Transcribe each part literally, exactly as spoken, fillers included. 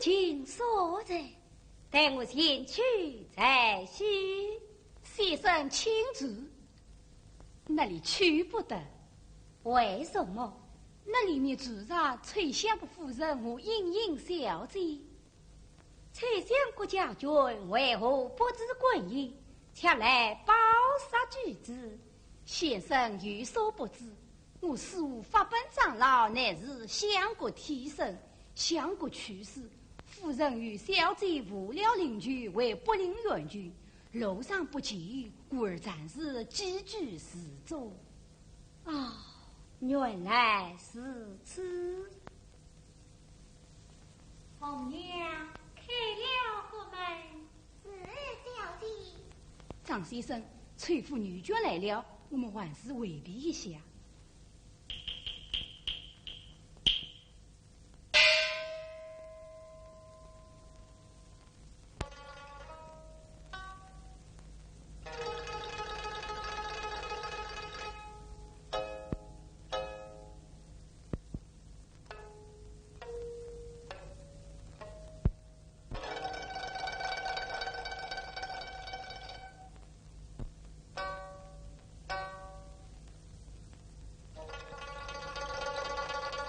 金锁在，待我前去再续。先生请住。那里去不得。为什么？那里面住着崔相国夫人和莺莺小姐。 崔相国将军为何不知军情，却来饱食饯饯？先生有所不知，我师父法本长老乃是相国贴身，相国去世，夫人与小姐扶了灵柩回博陵原郡，路上不见，故而暂时寄居寺中。啊，原来如此。 红娘，开了国门。是，小姐。张先生，崔府女眷来了，我们还是回避一下。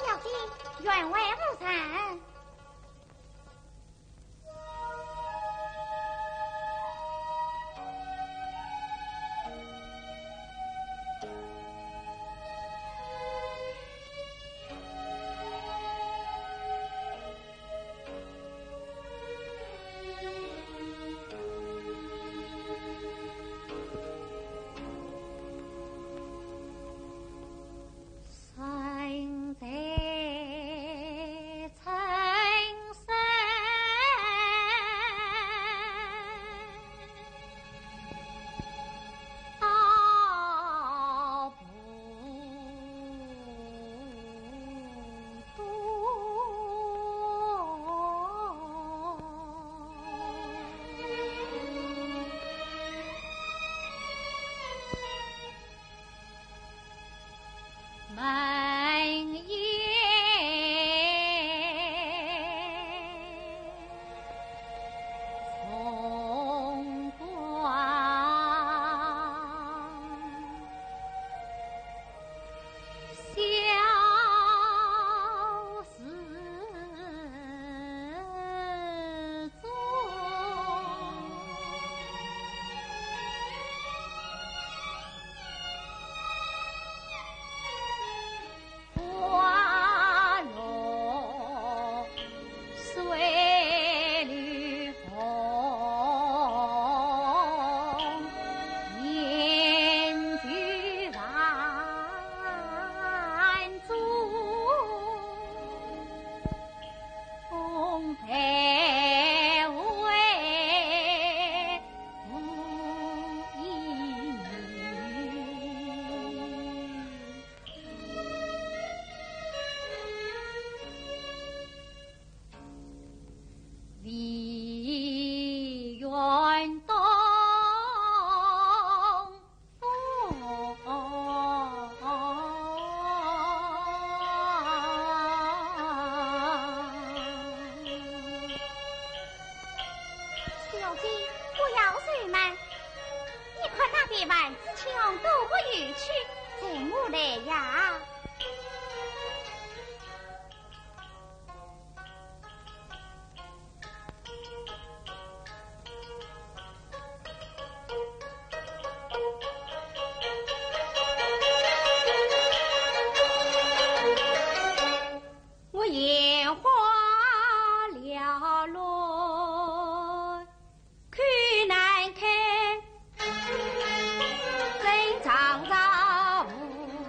小姐，员外无人。 小姐，不要愁闷，你看那边万紫卿多么有趣，随我来呀。 我眼花缭乱，口难开，怎长朝无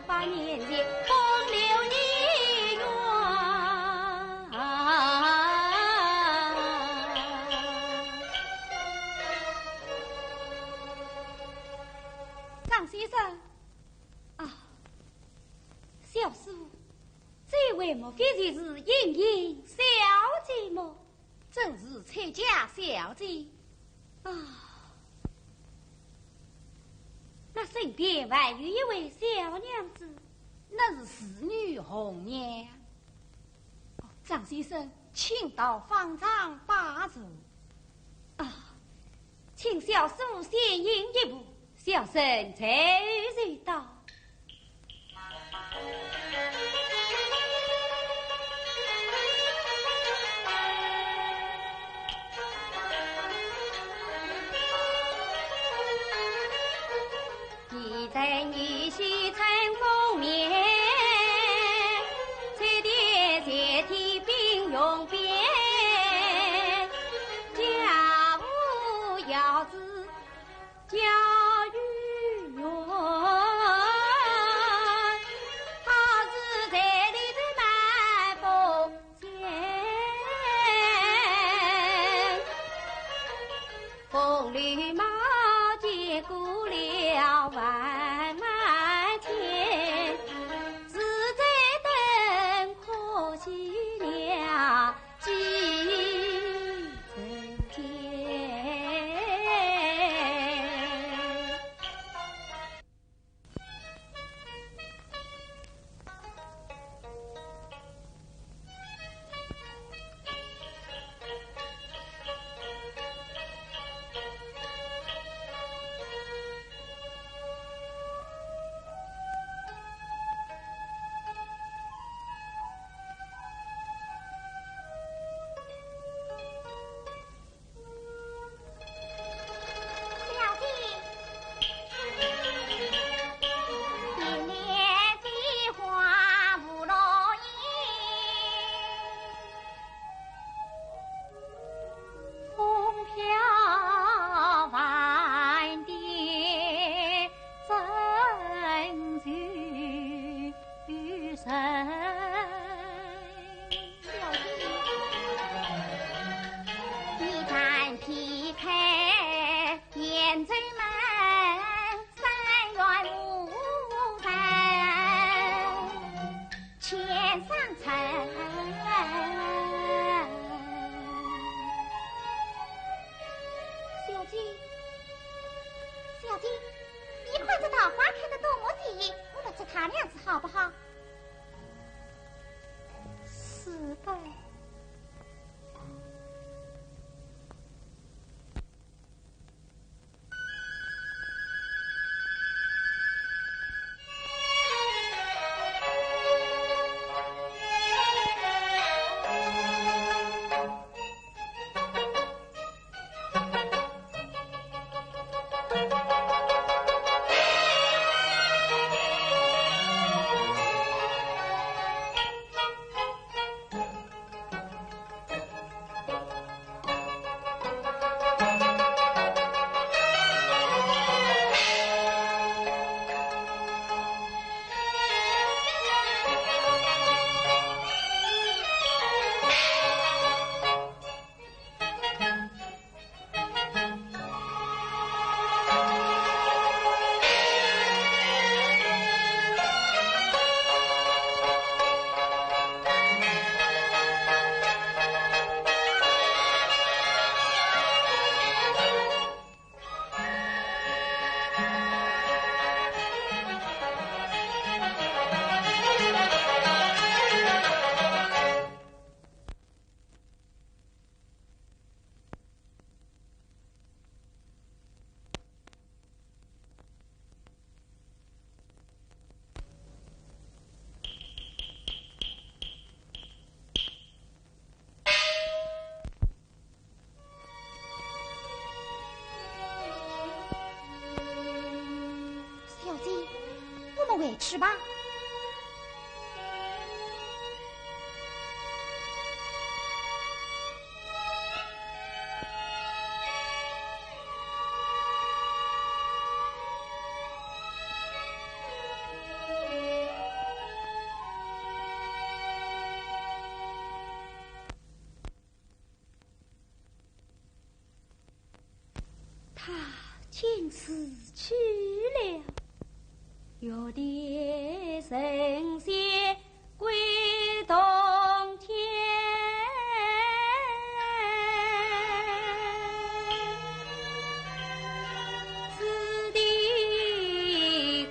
法言谢，风流年月。张先生，啊，小叔， 这位莫非就是莺莺小姐么？正是崔家小姐。啊，那身边还有一位小娘子。那是侍女红娘。哦，张先生，请到方丈把座。啊，请小叔先行一步，小生在后就到。小姐，小姐，你看这桃花开得多么鲜艳，我们捉它两只好不好？是的。小姐，我们回去吧。 他竟死去了。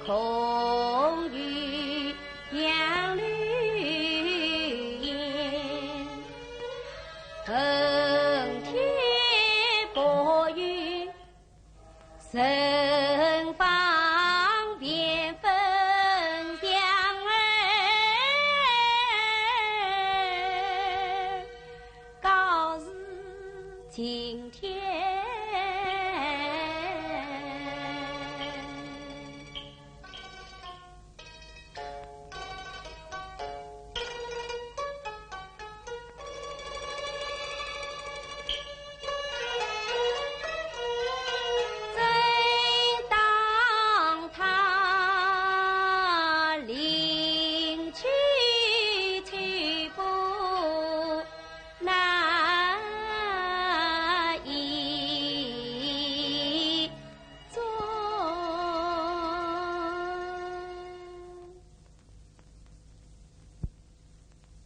空余杨柳烟。人方便分享儿，告示青天。 正当他临去，去不难一 中。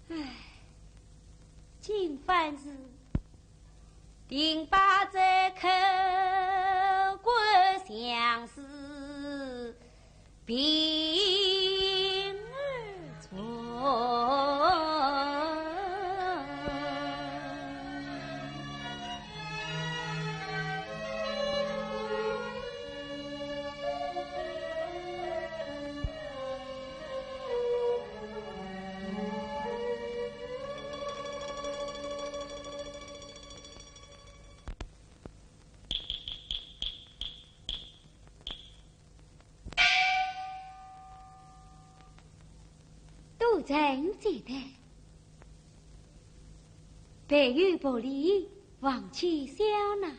唉，今番是定把这口官相思 平而坐。多谢接待，备有薄礼，望乞笑纳。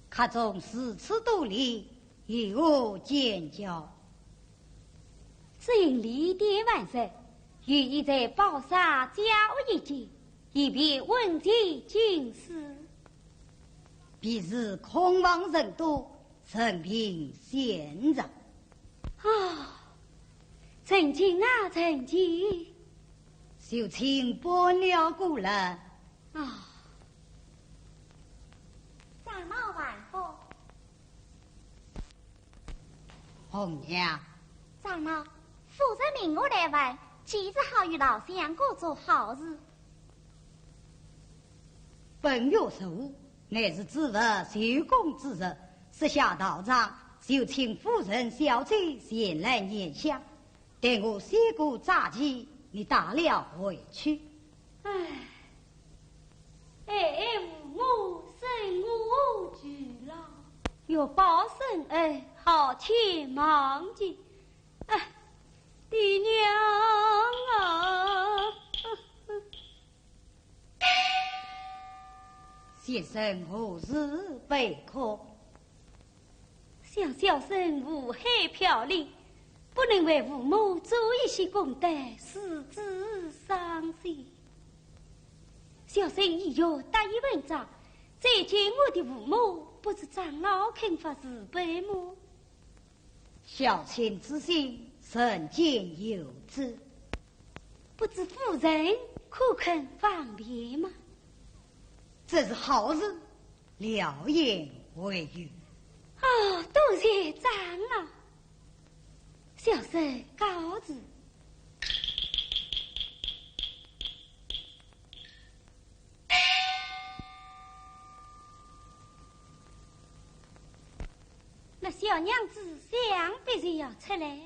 客中如此多礼，有何见教？只因礼典完毕，有意在宝刹加设一间，以便问及经师。 便是空房人多，任凭选择。啊，陈情啊，陈情。就请搬了过来。啊。长老万福。红娘。长老，夫人命我来问，几时好与老相公做好事？ 本月十五，乃是主簿修供之日，设下道场，就请夫人小姐前来拈香。待我谢过斋期，你带了回去。唉，哀哀父母，生我劬劳，欲报深恩，好欠忘记。唉，爹娘啊！ 先生何事悲哭？想小生父海飘零，不能为父母做一些功德，使之伤心。小生意欲答应文章，再见我的父母，不知长老肯发慈悲么？ 孝亲之心，人间有之。不知夫人可肯方便吗？这是好事，料言未有。哦，多谢长老。小生告辞。 那小娘子想必是要出来。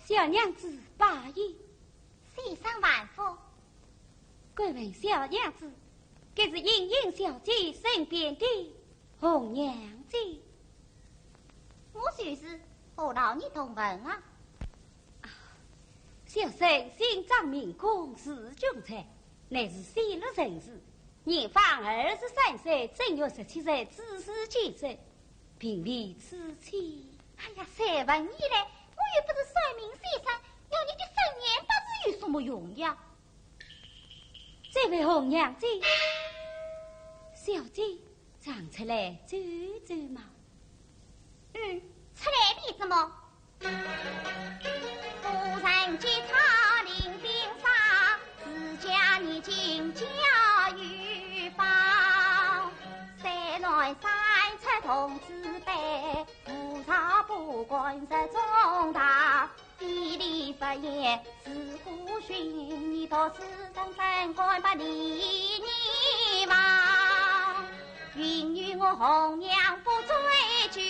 小娘子罢矣。先生万福。敢问小娘子，该是莺莺小姐身边的 红娘子。我就是，何劳你动问啊？啊，小生姓张名珙字君才，乃是西洛人氏，年方二十三岁，正月十七日子时建生，并未娶妻。哎呀，谁问你嘞？我又不是算命先生，要你的生年八字有什么用呀？这位红娘子，小姐， 常出来走走嘛。嗯，出来便怎么？夫人见他临病上，自家年轻家有方。山南山出童子辈，无常不管日中大，地理不言自古君，你读书人怎敢不理你嘛？允与我红娘不追究，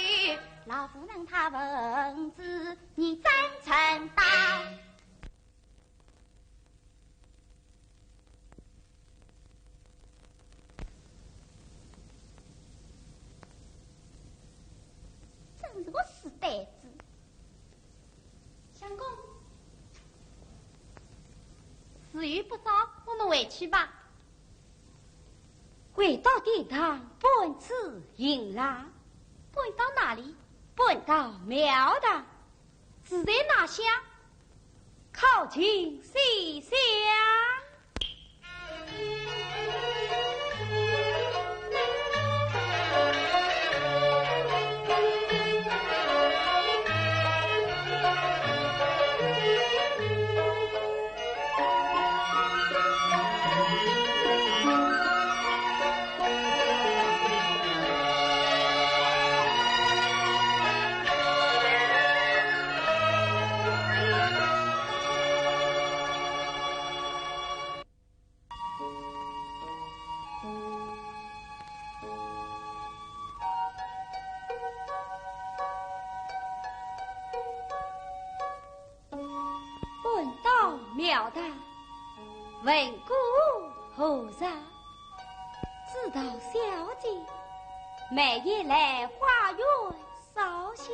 老夫人她问子，你怎称道？ 真是个死呆子。相公，时候不早，我们回去吧。回到厅堂，搬此行囊。搬到哪里？搬到庙堂。 住在哪厢？靠近西厢。 搬到庙堂，问过何事？知道小姐每夜来花园烧香，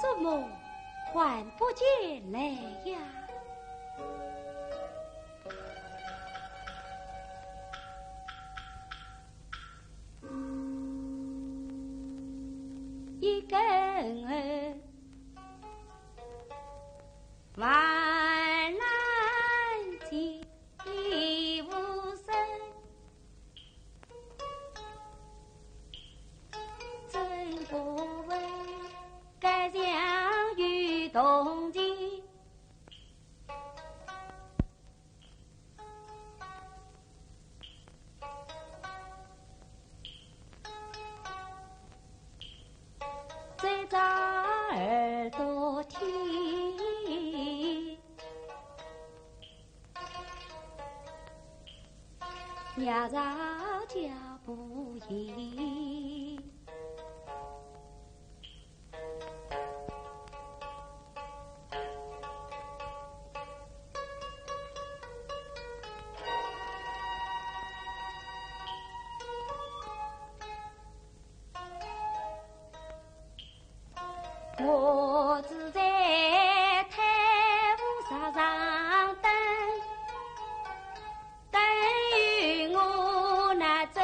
怎么还不见来呀？ 一更后，万难见无声。真不问，该厢有动静。 再侧耳朵听，夜radio脚步音。 我住在太湖石上等，等有我那真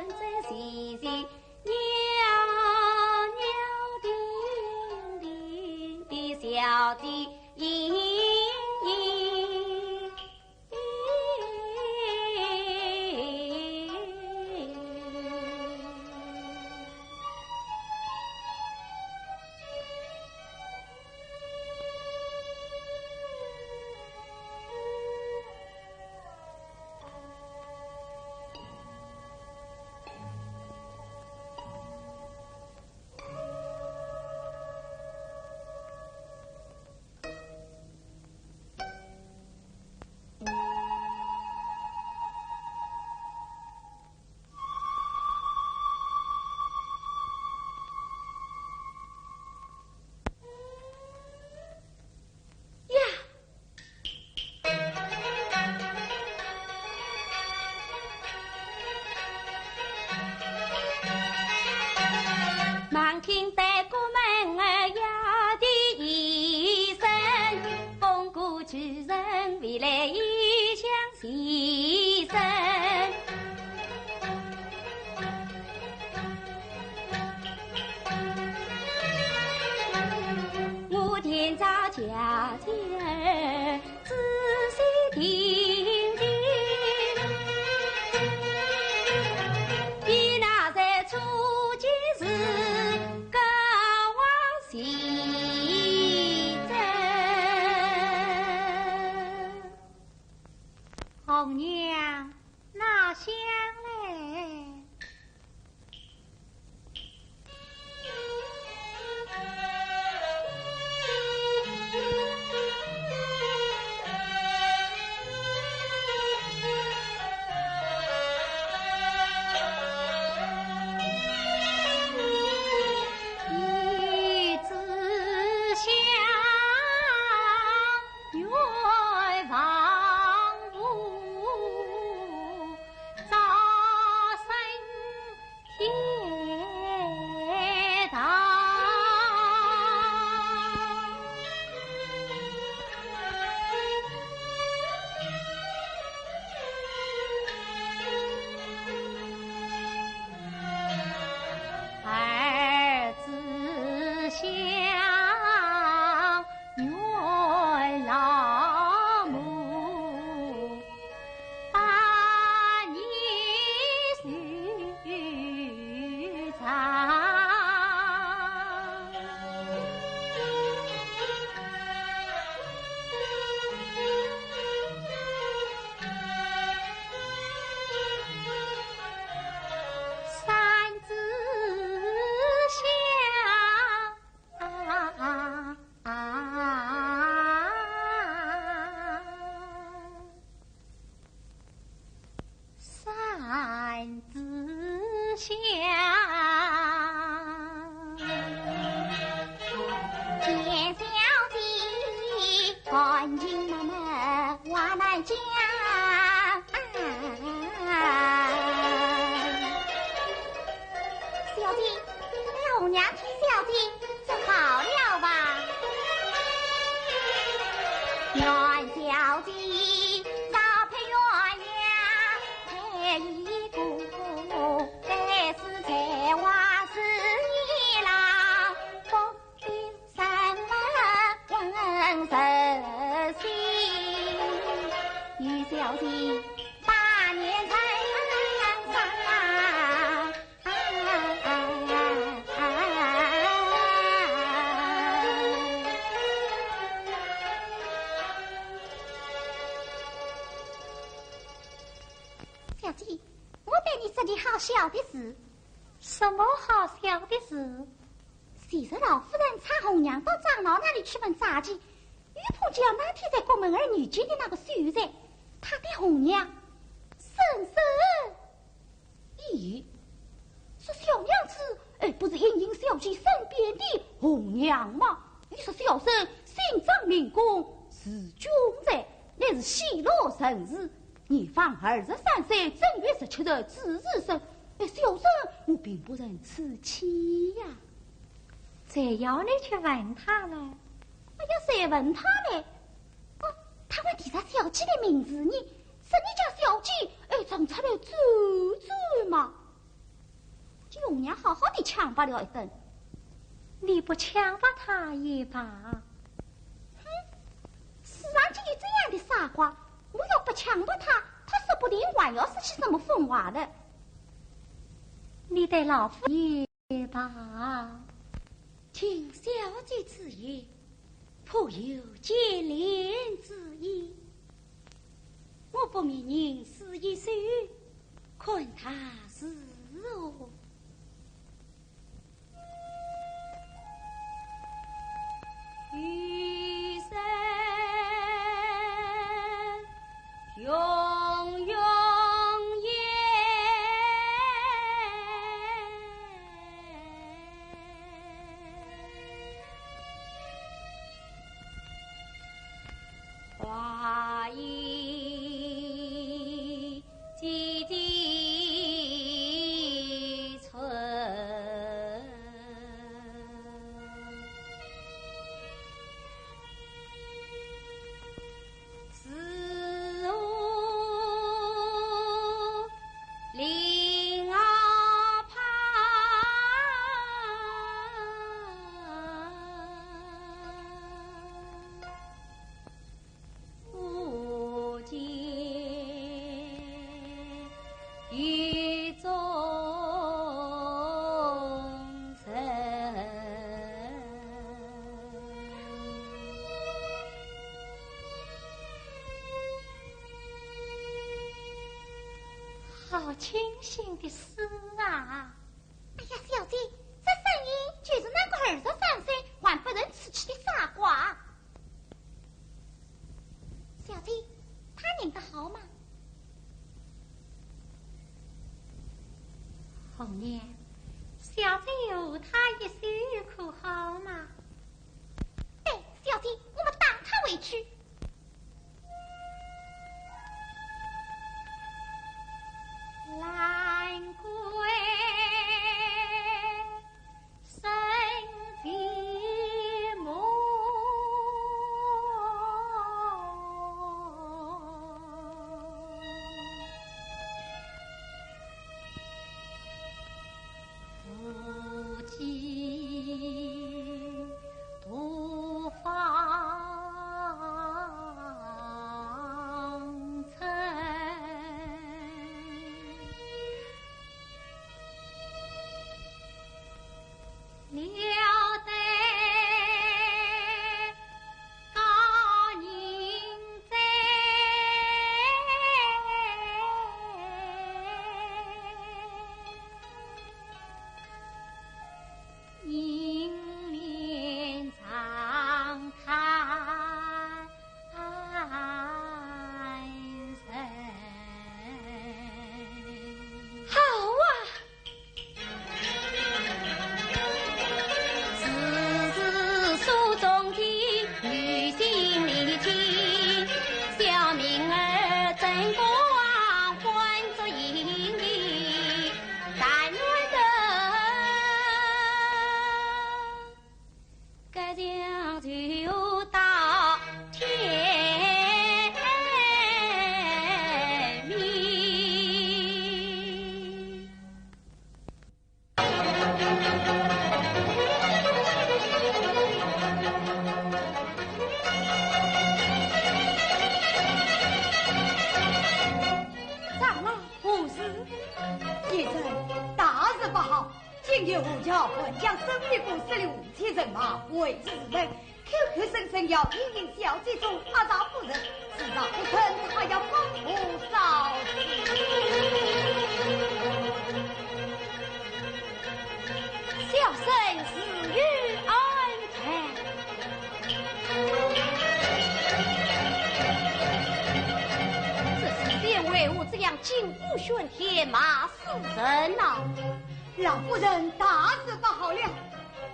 真实实 袅袅婷婷的小姐。呀！ 忙听得过门呀的一声，风过巨人未来一向起身。我天早家姐儿 仔细听听，伊那在初见时，告我细声。红娘，哪厢来？感情妈妈话难讲。小姐，红娘替小姐做好了吧？愿小姐早配鸳鸯配一个，但是才华似一郎，不比 什么温柔心？与小姐把年成双。小姐，我对你说件好笑的事。什么好笑的事？ 前日老夫人差红娘到长老那里去问斋期，又碰见那天在国门而遇见的那个秀才，他对红娘深深一语，说小娘子，哎，不是莺莺小姐身边的红娘吗？又说小生姓张名珙，字君才，乃是西洛人氏，年方二十三岁，正月十七日子时生。 哎，小生我并不认此妻呀。谁要你去问他呢？哎呀，谁问他呢？哦，他问提着小姐的名字呢，说你家小姐，哎，常出来走走嘛。红娘好好的抢白了一顿。你不抢白他也罢。哼，世上竟有这样的傻瓜，我要不抢白他，他说不定还要说些什么疯话呢。 你对老夫爷吧。听小姐之言，颇有借怜之意。我不免吟诗一首，看他如何。 好清新的诗啊！哎呀，小姐，这声音就是那个二十三岁还不认此妻的傻瓜。小姐，他吟得好吗？红娘，小姐和他一首可好吗？对，小姐，我们打他回去。有家还将身边不识的无妻人马围住门，口口声声要莺莺小姐做阿丈夫人，自然不肯，她要帮我找死。小生自有安排。这世间为何这样金鼓喧天，马死人呐？ 老夫人大事不好了，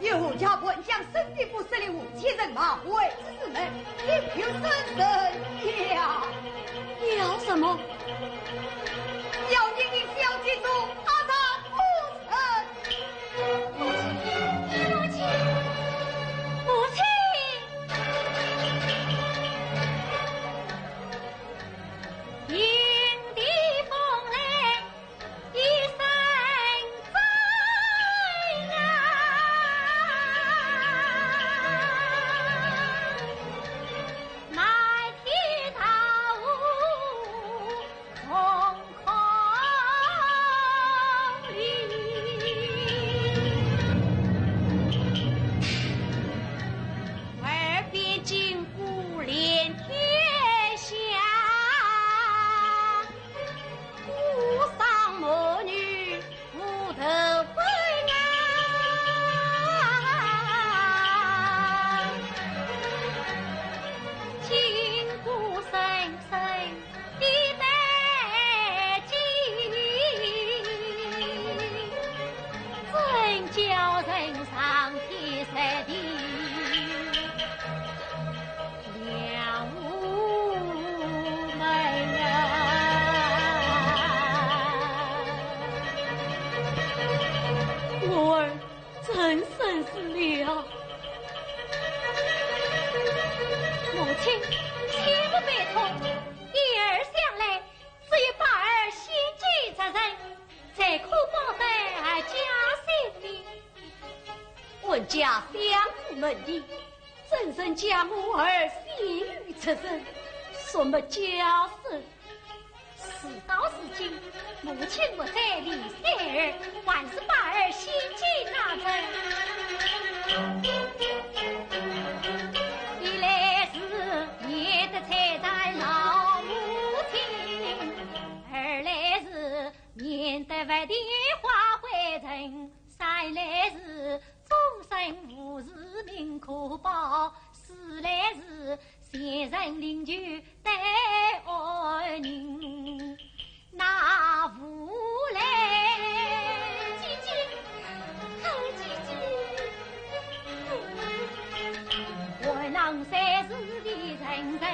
有家还将身边不识的无妻人马围住门，口口声声要……要什么？要莺莺小姐做阿丈夫人。母亲，母亲，母亲！我儿真生死了。母亲，切莫悲痛，依儿想来，只有把儿先见着人，才可报得儿家心的。 问家相府门第，怎生将我儿先与出人，说么家事？事到如今，母亲不在，李三儿还是把儿先见那人。一来是免得拆散老母亲，二来是免得不提花归尘，三来是 终身无事命可报，四来是前程灵柩待安宁，那无来？姐姐，好姐姐。还能三世的人人，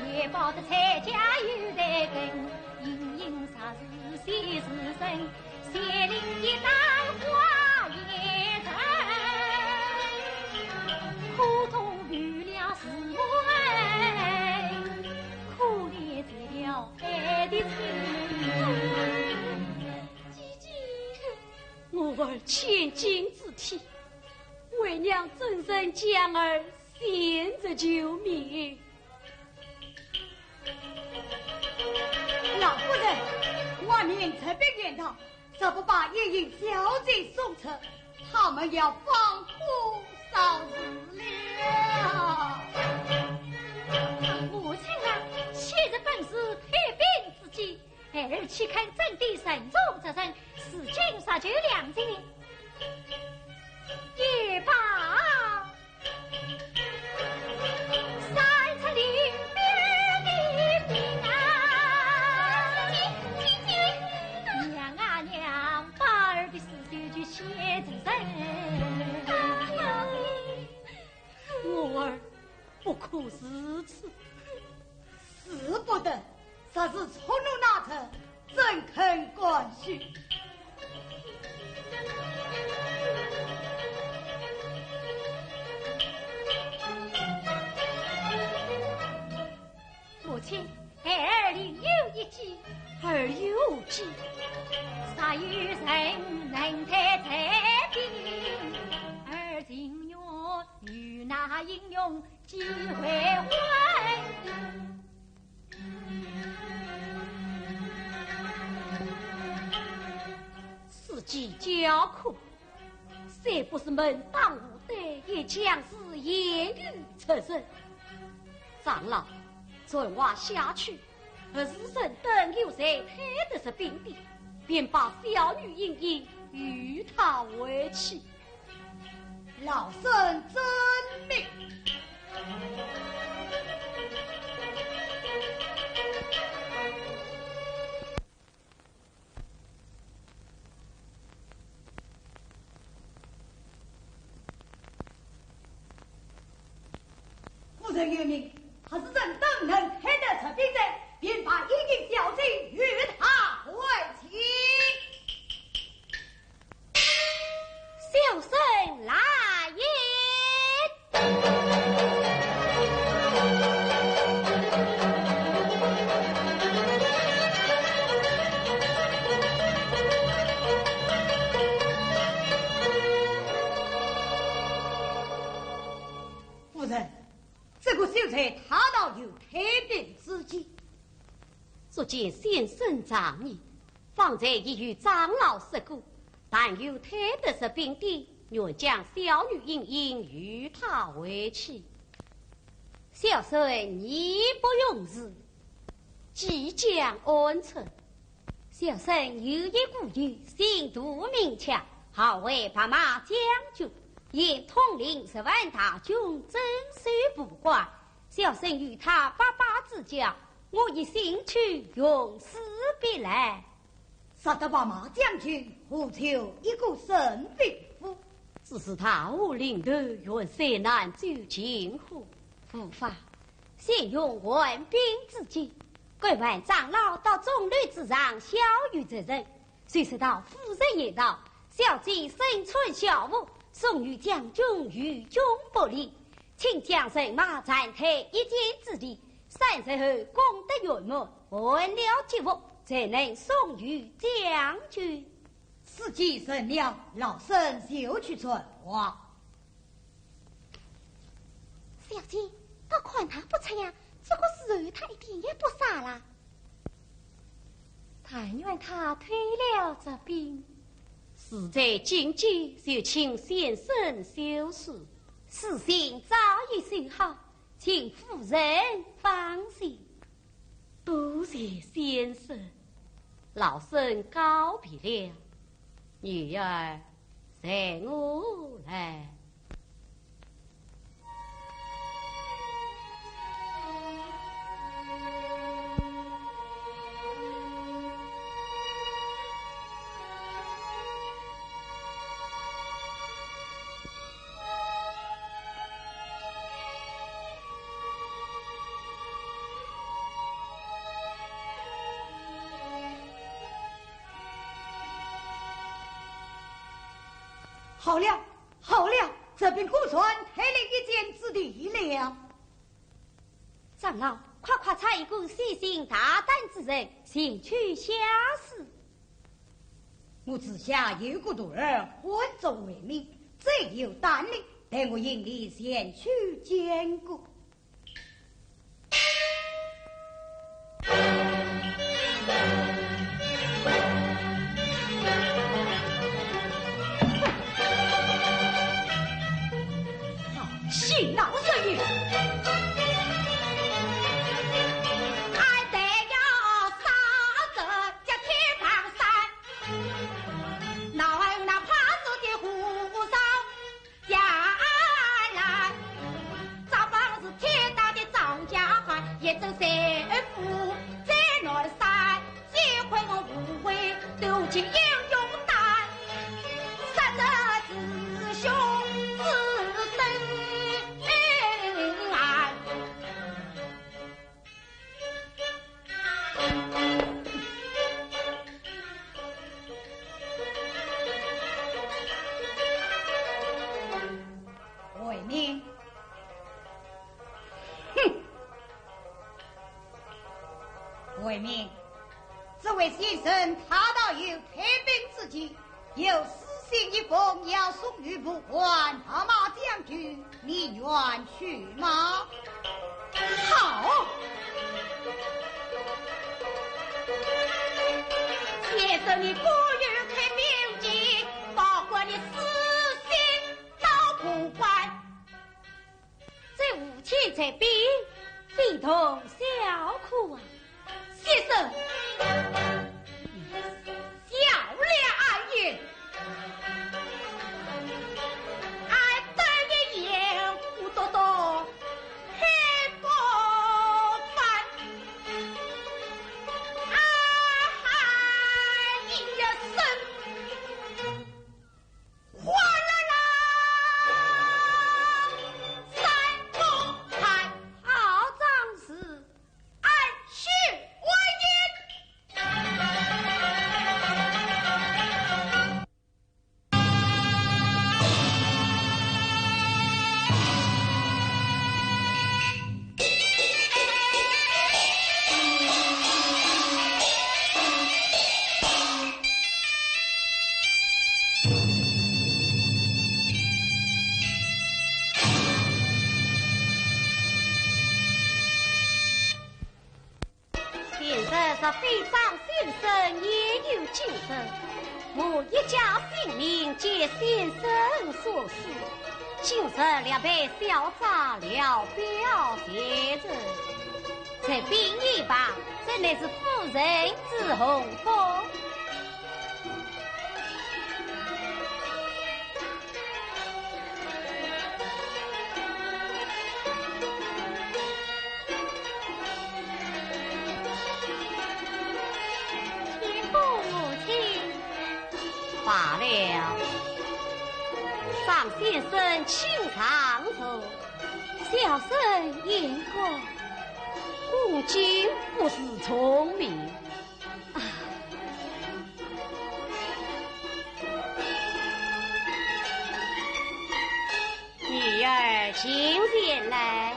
也报得蔡家有代根，莺莺若是先是人， 谢灵一旦花也成，苦痛与了是母恩，苦恋绝了爱的情。姐姐，我儿千金之体，为娘怎生将儿献出旧名？ 老夫人，外面特别严堂，若不把莺莺小姐送出，他们要放火烧寺了。母亲啊，昔日本是退兵之计，孩儿岂肯真的顺从贼人，如今实就两全。也罢。 三尺林边的兵啊，娘啊娘，把儿的尸首就献出来。我儿不可如此。使不得，若是触怒那贼，怎肯甘许？母亲，孩儿另有一计。儿有计？若有人能退贼兵，儿情愿与那英雄 机会还。此计较可，再不是门当户对，也将是言语出人。长老，传话下去，何时辰等有人偷得这兵典，便把小女莺莺与他为妻。老身遵命。 夫人有命，何时辰等能偷得这兵典，便把莺莺小姐与他为妻。小生来也。 夫人，这个秀才他倒有退兵之计。足见先生仗义，方才已与长老说过，但有偷得这兵典，愿将小女莺莺与他为妻。小生义不容辞，计将安出。 小生有一故友，姓杜名巧，号为白马将军，现统领十万大军，镇守蒲关。小生与他拜拜之交，我已前去，用书必来。说到白马将军，何处有一个沈平府？只是大祸临头，远水难救近火。无妨，先用援兵之计， 敢问长老到钟楼之上，晓有何人？谁知道夫人言道，小姐身穿校服，送与将军于军不离，请将人马暂退一箭之地，三日后攻得圆满，完了吉服，才能送与将军。此计成了，老身就去传话。 小姐，倒看他不出呀，这个时候他一点也不傻啦。但愿他退了这兵。事在今天，就请先生休书。书信早已写好，请夫人放心。多谢先生，老身告别了。 女儿，随我来。好了，好了，这兵果然退了一箭之地了。长老，快快差一个细心大胆之人前去下书。我治下有个徒儿，唤作卫民，最有胆力，待我引你前去见过。 好，洗脑人！俺得要杀这叫天王山，哪有那怕死的和尚？ 呀啦，这帮是天大的张家汉，一阵谁不在南山，幸亏我无畏，斗起英雄胆，杀得弟兄子孙安。 卫民，哼！卫民，这位先生他倒有退兵之计， 有书信一封，要送与蒲关白马将军，你愿去吗？好。先生，你果有退兵计，保管你书信非同小可啊。先生，小了二爷，俺等一言不多多，黑不翻，啊哈，一声。 哗啦啦，三通开。好张势，俺许我也。 先生若非张先生，焉有今日？我一家性命皆先生所赐，今日略被小侄聊表前程，这并一旁，这乃是夫人之洪福。 罢了，张先生请上座。小生言过。恭敬不如从命。 女儿请前来。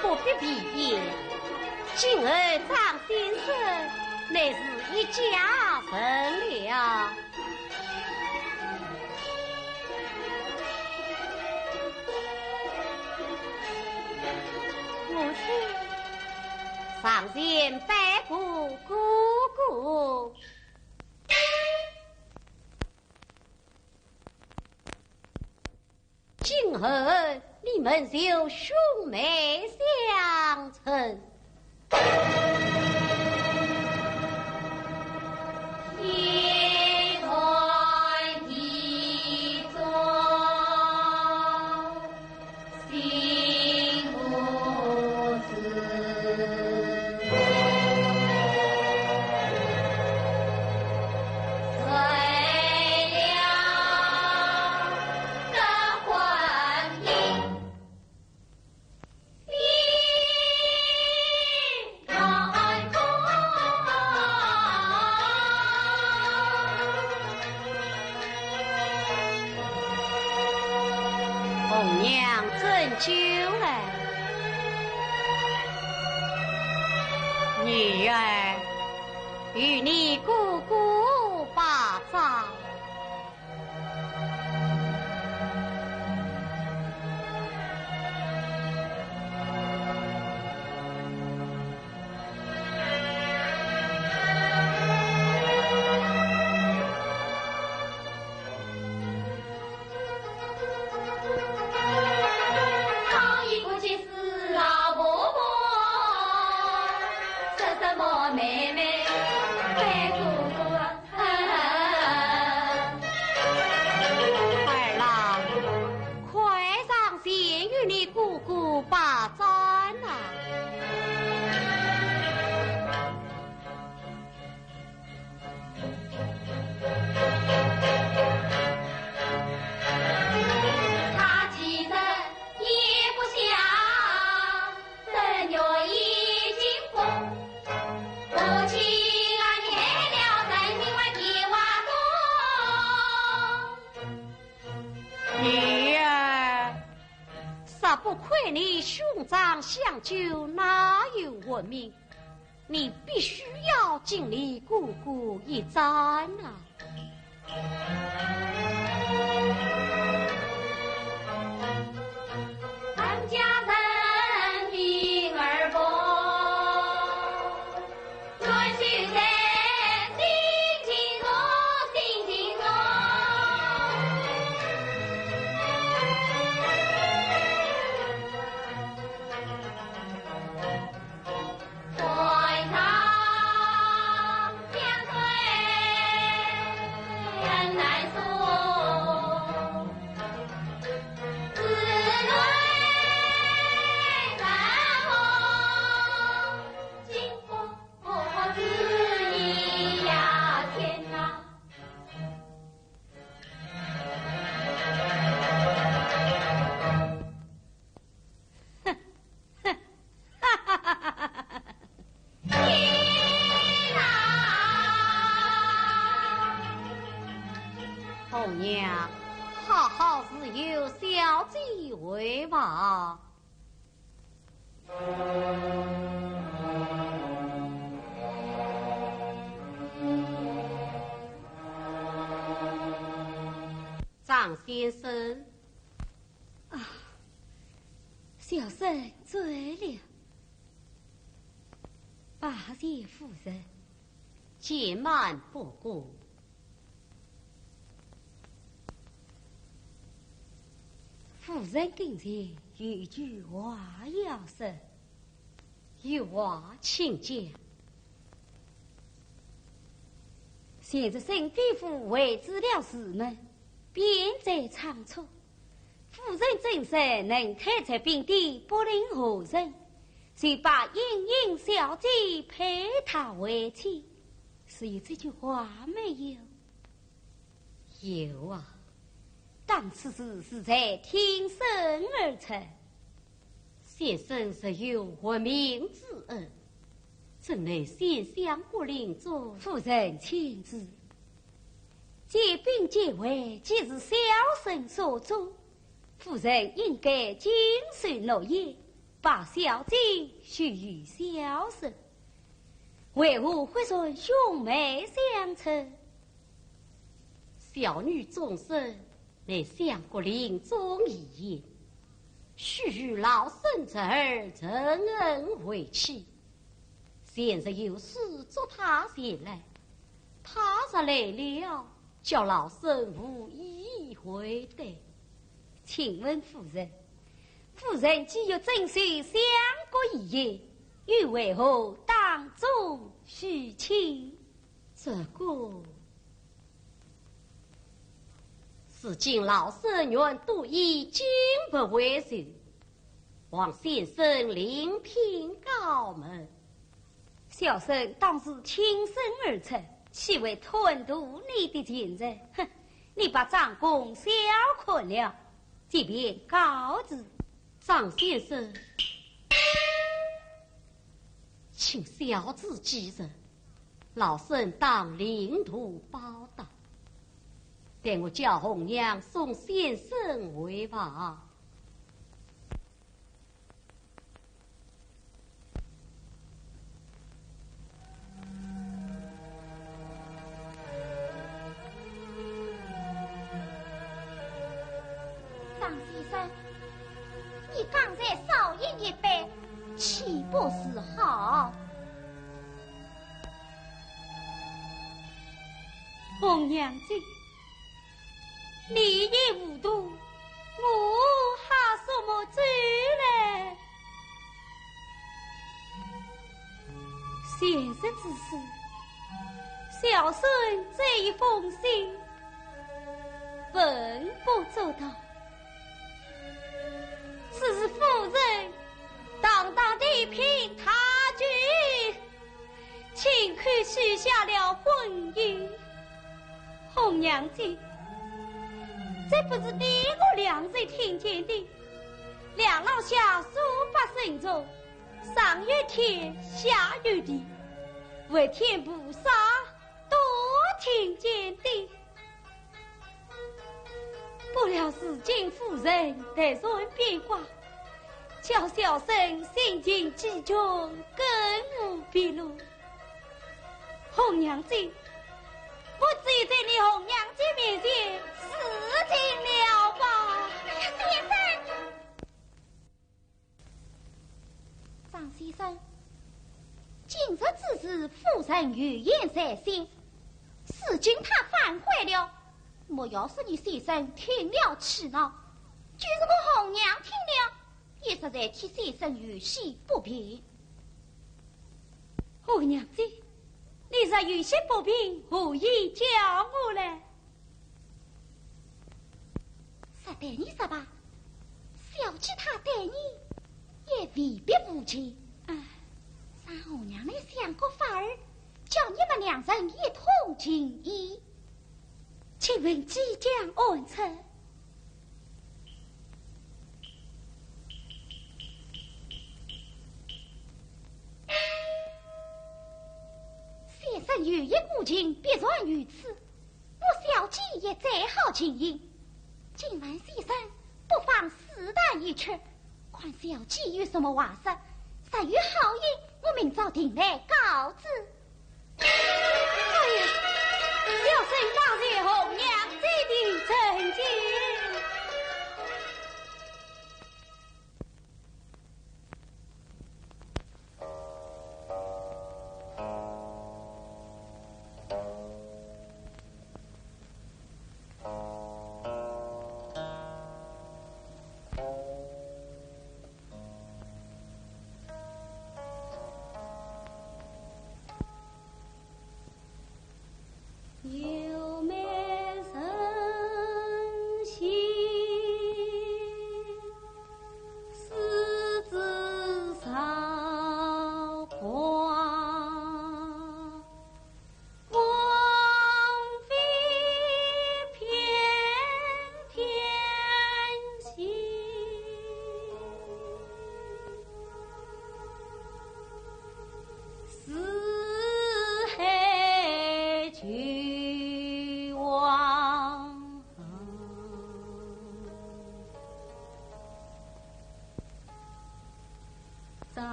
不必避嫌，今后张先生乃是一家人了。 母亲。上前拜过哥哥。今后你们就兄妹相称。 红娘斟酒来。女儿，与你哥哥把盏。 儿啊，快上前与你哥哥把盏啊！ 女儿，若不亏你兄长相救，哪有活命？你必须要敬你哥哥一盏啊！啊。张先生。啊，小生醉了。拜谢夫人。见慢不过。 夫人跟前有句话要说。有话请讲。现在沈知府为知了事呢，便在仓促。夫人正说能退出兵店，不论何人，就把莺莺小姐配她为妻，是有这句话没有？ 有啊，当此事是在听声而出。先生实有活命之恩，怎奈先相国临终。夫人请住。借兵解围，既是小生所做，夫人应该谨守诺言，把小姐许与小生，为何忽然兄妹相称？ 小女终身乃相国临终遗言，许与老身侄儿承恩为妻。现在有事祝他前来，他若来了，叫老身无以回对。请问夫人，夫人既欲遵守相国遗言，又为何当众许亲？ 这个，如今老身愿赌一金帛为寿，望先生另聘高门。小生当是挺身而出，岂会贪图你的钱财？哼，你把张公小看了，这便告辞。张先生， 请小姐几日，老身当另图报答。待我叫红娘送先生回房。张先生， 你刚才少饮一杯，岂不是好？红娘子，你也糊涂，我喝什么酒嘞？现实之事，小生这一封信， 文不足道，只是夫人堂堂地聘他去，亲口许下了婚姻。红娘子，这不是你我两人听见的，梁老下数百僧众，上有天，下有地，佛天菩萨都听见的。 不料如今夫人突然变卦，叫小生心情激动，更无别路。红娘子，我只有在你红娘子面前自尽了吧。先生， 张先生，今日之事，夫人有言在先，如今她反悔了，莫要说你先生听了气恼，就是我红娘听了，也实在替先生有些不便。红娘子，你若有些不便，何以叫我来？ 说对你说吧，小姐她对你也未必无情。啊，三红娘来相国法儿，叫你们两人一通情谊。请问即将安置？先生有一股情，必然于此。 我小姐也再好情谊，今晚先生不妨试探一却，看小姐有什么话说，若有好意，我明朝定来告知。哎呀，小生告谢红娘姐的成亲。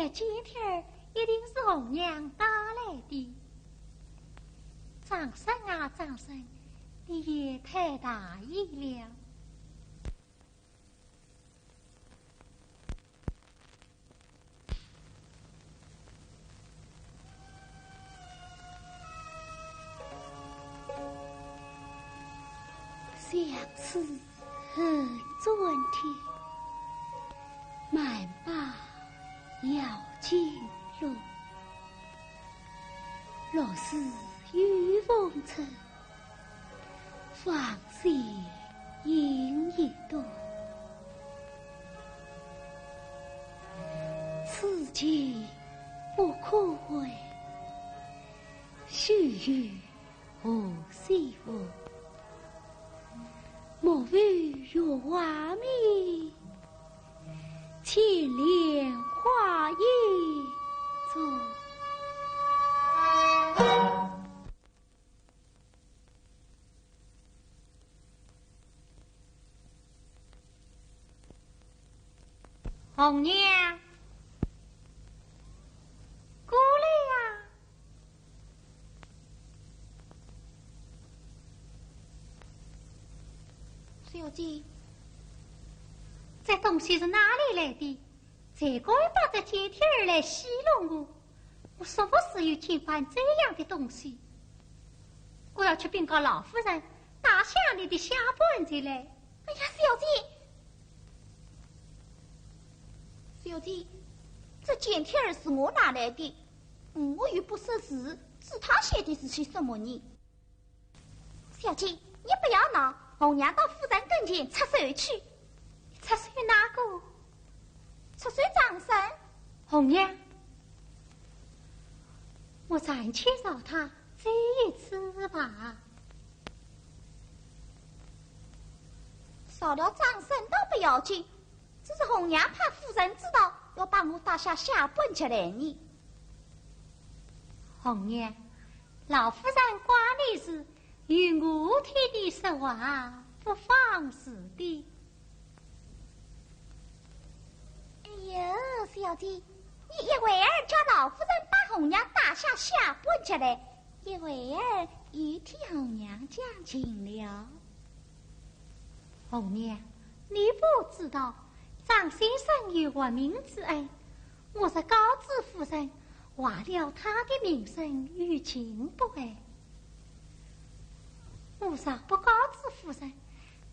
这件帖儿一定是红娘带来的。张生啊，张生，你也太大意了。相思恨转天，满把摇金轮。 落水又逢春，芳雪影亦断。此情不可回，须与何须问？莫非月华明， 千帘花影中。红娘，过来呀！ 小姐，这东西是哪里来的？谁敢把这件帖儿来戏弄我？我什么时候见惯这样的东西？我要去禀告老夫人，打下你的下半截来。哎呀，小姐，小姐，这件帖儿是我拿来的，我又不识字，知他写的是些什么呢？ 小姐，你不要闹，红娘到夫人跟前出首去。出首哪个？出首张生。红娘，我暂且饶他这一次吧。饶了张生倒不要紧， 只是红娘怕夫人知道，要把我打下下半截来呢。红娘，老夫人挂你时，有我替你说话，不妨事的。哎呀，小姐，你一会儿叫老夫人把红娘打下下半截来，一会儿又替红娘讲情了。 红娘，你不知道，张先生有活命之恩，我若告知夫人，坏了他的名声，有情不爱。我若不告知夫人，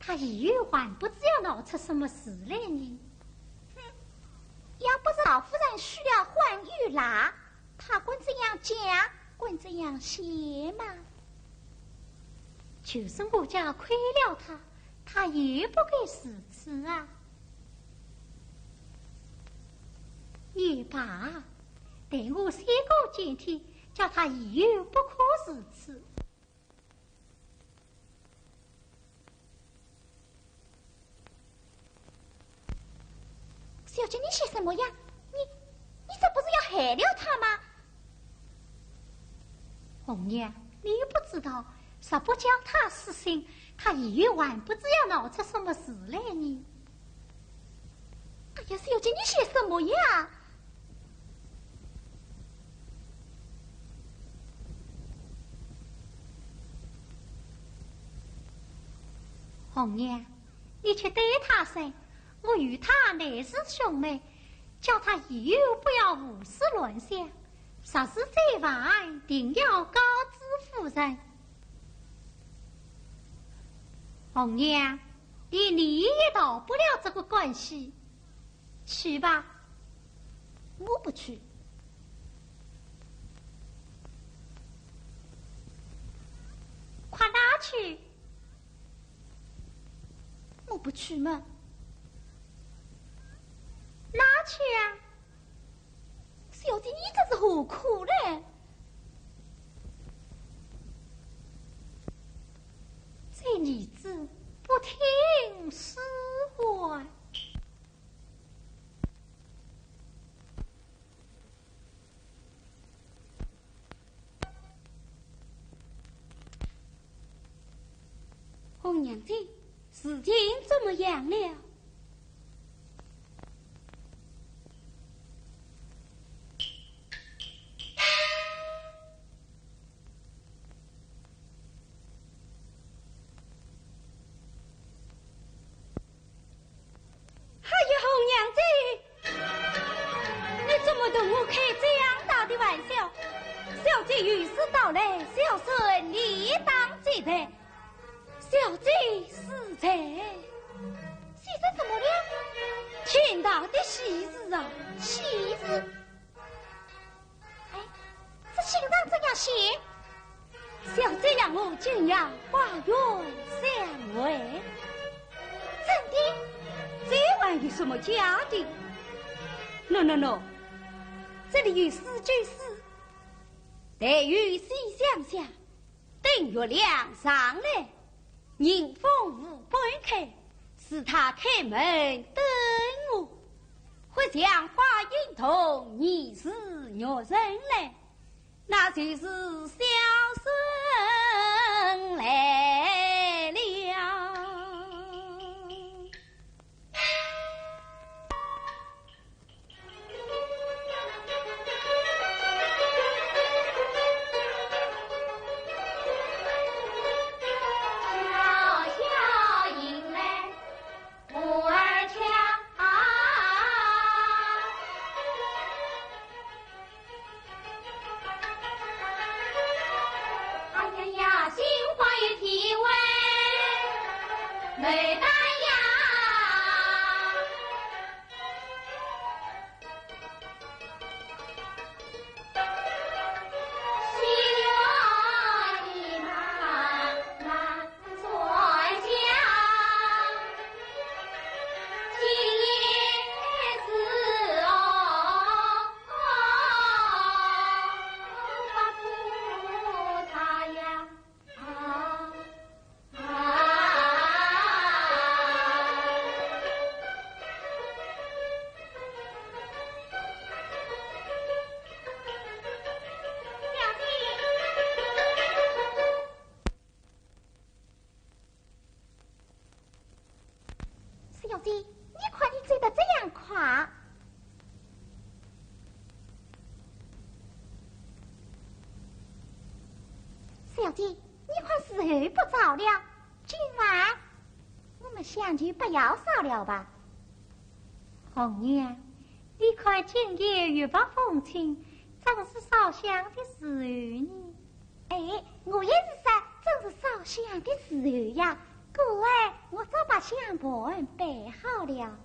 他以后还不知要闹出什么事来呢。哼，要不是老夫人许了婚约啦， 他敢这样讲，敢这样写吗？就是我家亏了他，他也不该如此啊。也罢，待我写个简帖，叫他以后不可如此。 小姐，你写什么呀？你，你这不是要害了他吗？红娘，你不知道，若不叫他死心，他以后还不知要闹出什么事来呢。哎呀，小姐，你写什么呀？ 红娘，你去对他说，我与他乃是兄妹，叫他以后不要胡思乱想，若是再犯，定要告知夫人。红娘，连你也逃不了这个关系。 去吧。我不去。快拿去。我不去嘛。拿去啊。小姐，你这是何苦嘞？这儿子不听使唤。 红娘姐，事情怎么样了？好嘞，小生理当接待。小姐恕罪。喜事怎么了？天大的喜事啊！喜事？哎，这信上怎样写？小姐让我今夜花园相会。真的？这还有什么假的？喏喏喏，这里有诗就是。待有诗相向，等月亮上来，迎风无半开，是他开门等我。或像花影动，疑是玉人来，那就是小生来了。哎呀呀，心花有体味，牡丹呀。小姐，你看你走得这样快。小姐，你看时候不早了，今晚我们香就不要烧了吧。红娘，你看今夜月白风清，正是烧香的时候呢。 哎，我也是说，正是烧香的时候呀。过会儿我早把香盘备好了。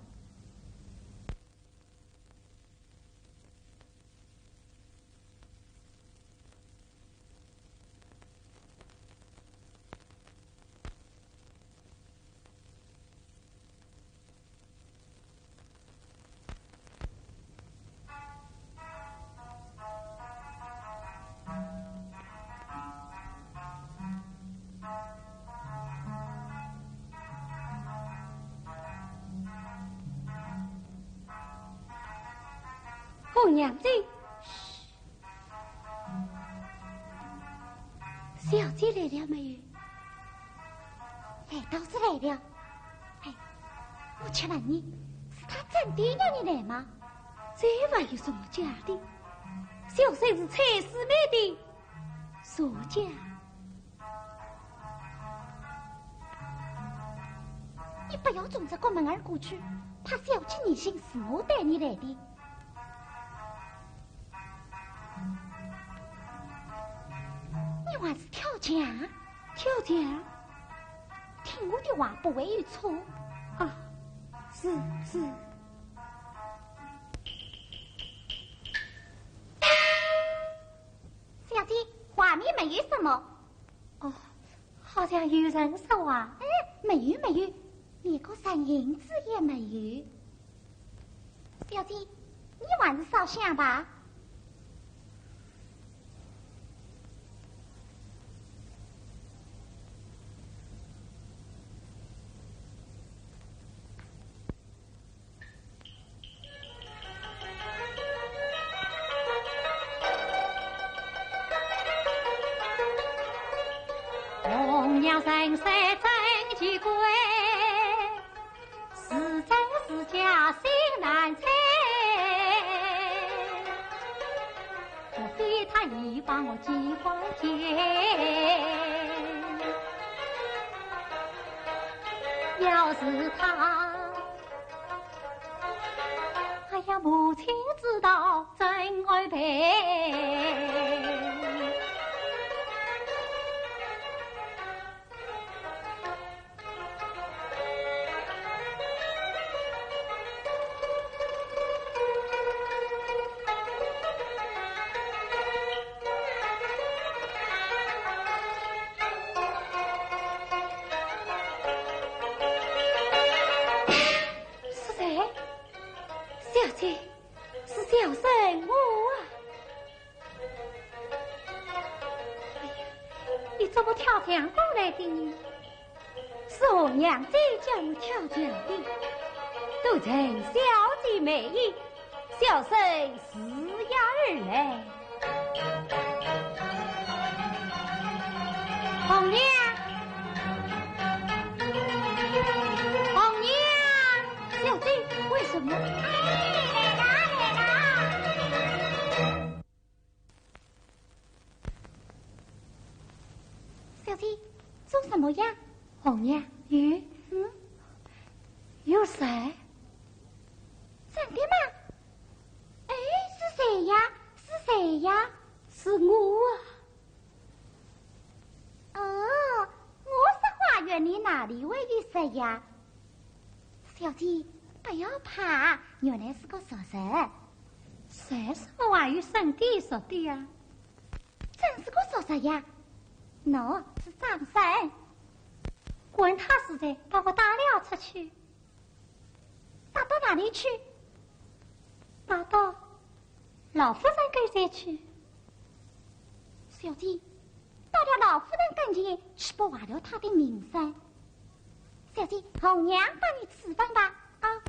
红娘子，小姐来了没有？来倒是来了。哎，我且问你，是她真的要你来吗？这还有什么假的？小生是蔡世美的属下。 你不要冲着过门而过去，怕小姐疑心是我带你来的。你还是跳墙？跳墙？听我的话，不会有错。啊，是，是。 小姐，外面没有什么。哦，好像有人说话。哎，没有，没有，连个人影子也没有。小姐，你还是烧香吧。 红娘人生真奇怪，是真是假心难猜。莫非她已把我寄还给，要是她 哎呀，母亲知道怎安排？小姐，是小生我啊。哎呀，你怎么跳墙过来的呢？是红娘子叫我跳墙的。都承小姐美意，小生自然而来。红娘，红娘，小姐，为什么？哎，来了，来了。小姐，做什么呀？红娘，有，嗯？有谁？真的吗？哎，是谁呀？是谁呀？是我啊。哦，我说花园里哪里会有谁呀？小姐，不要怕，原来是个熟人。谁说花园里有谁呀？真是个熟人呀。喏，是张生。管他是谁，把我带了出去。 带到哪里去？带到老夫人跟前去。小姐，带到老夫人跟前去，不坏了她的名声。小姐，红娘帮你处分吧。啊。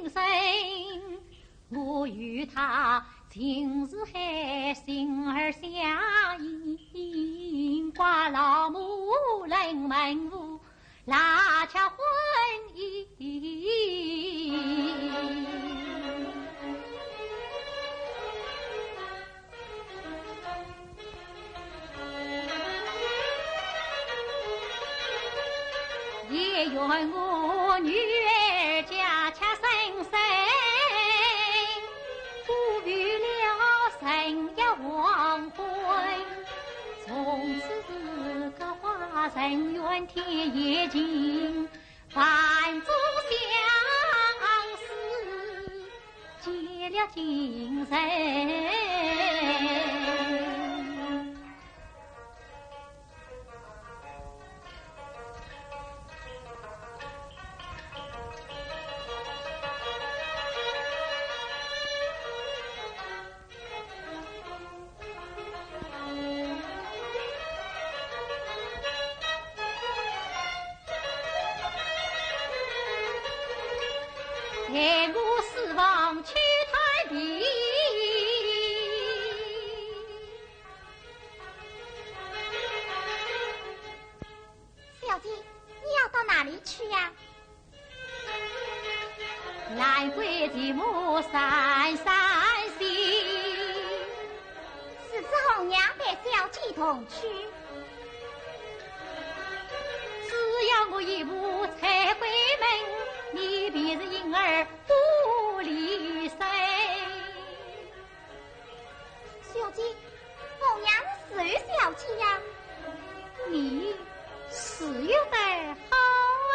人，我与他情似海，心儿相印，刮老母临门户，拉结婚姻。 也愿我女儿家家生生，不负了人家黄昏。从此是个花人怨天尤情，万种相思 结了情深。待我四方去探听。小姐，你要到哪里去呀？ 兰桂寂寞三三心。是不是红娘陪小姐同去？只要我一步踏回门，你便是莺儿不离身。 小姐，红娘是谁小姐呀？你是有点好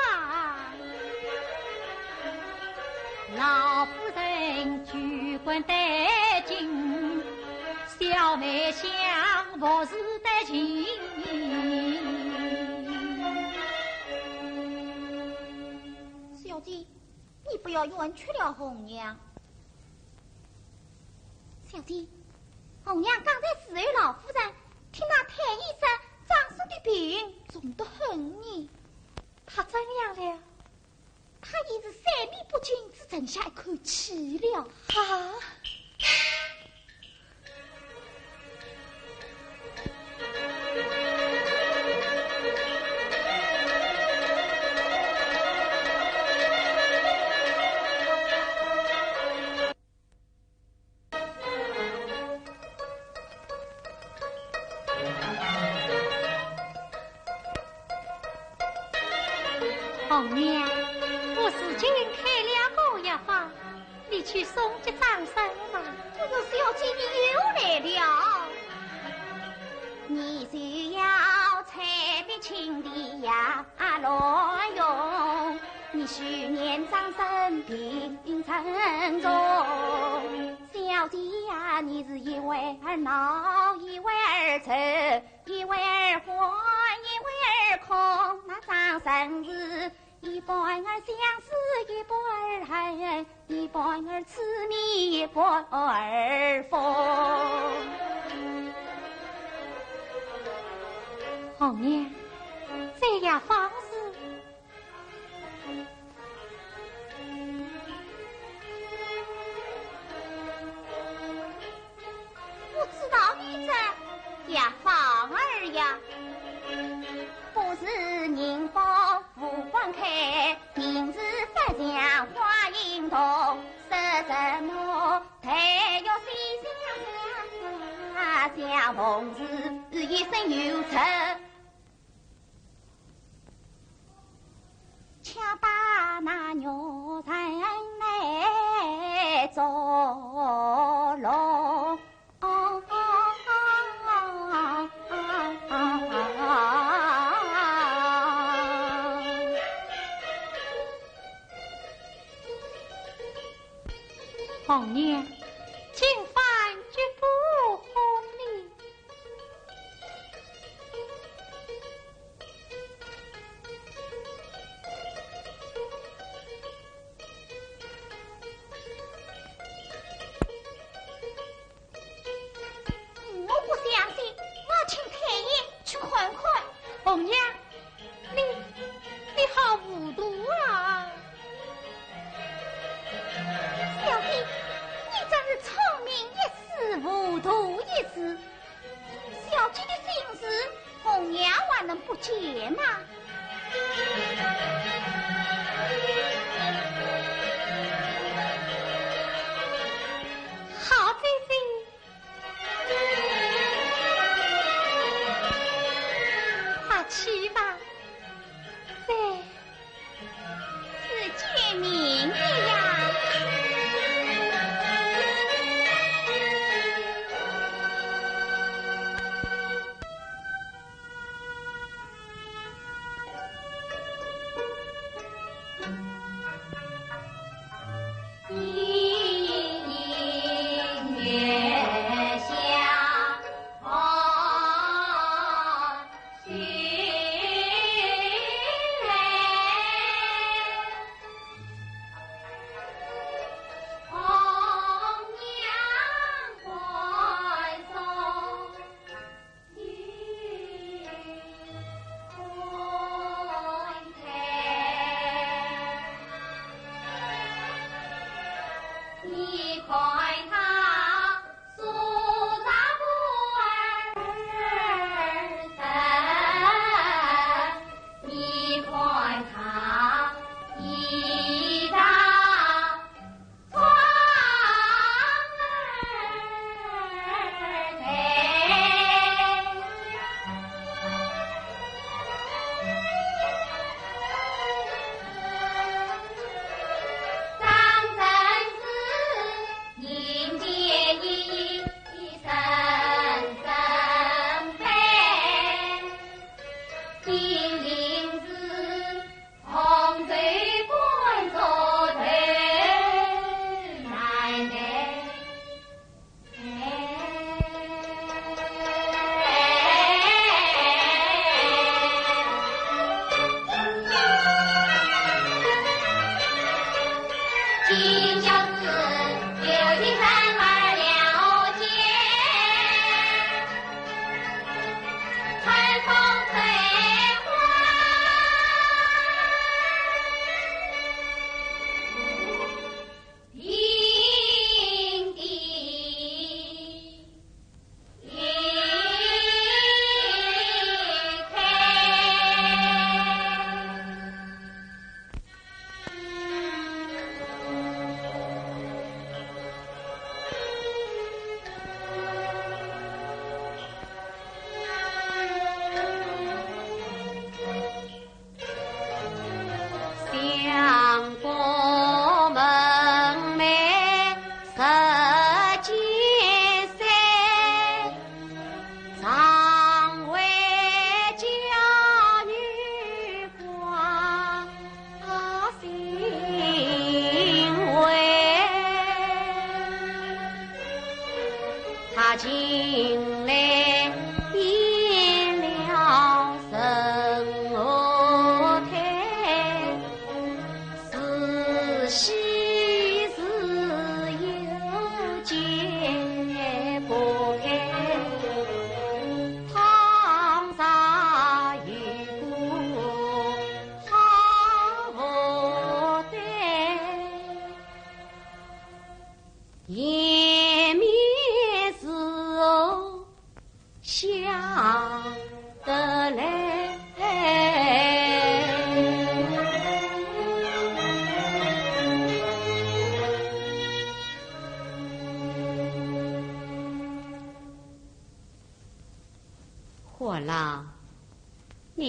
啊。老夫人居官得进，小妹相服侍得情。小姐，你不要冤屈了红娘。 小姐，红娘刚才侍候老夫人，听那太医说张生的病重得很呢。他怎样了？他已是三面不进，只剩下一口气了。啊！ 红娘，我如今开了个药方，你去送给张生吧。哎呦，小姐，你又来了。你就要采苹清的呀，乱用，你去年张生病重。小姐呀，你是一会儿恼，一会儿愁， 一会儿欢，一会儿空，那张生是一半儿相思，一半儿恨，一半儿痴迷，一半儿疯。红娘，这药方子 我知道你这药方儿呀，不是人方无光开，平时发像花影动，说什么太阳西下，像梦是一生有愁。 强把那女人来捉弄。红娘，今番绝不哄你。 我不相信，我请太医去看看。红娘，你，你好糊涂啊！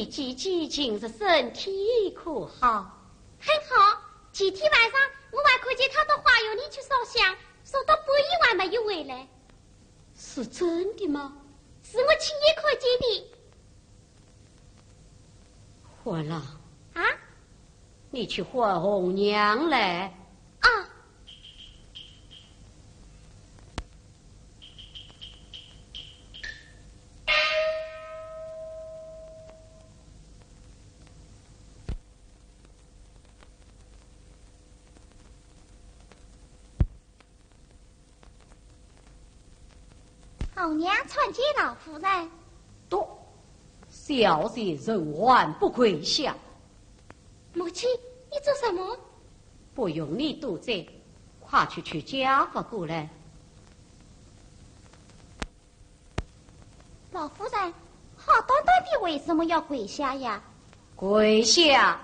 姐姐近日身体可好？很好，前天晚上我还看见她到花园里去烧香，烧到半夜还没有回来。是真的吗？是我亲眼看见的。 欢郎。啊？你去唤红娘来。啊。 红娘参见老夫人。唬，小贱人还不跪下！母亲，你做什么？不用你多嘴，快去取家法过来。老夫人，好端端的为什么要跪下呀？跪下！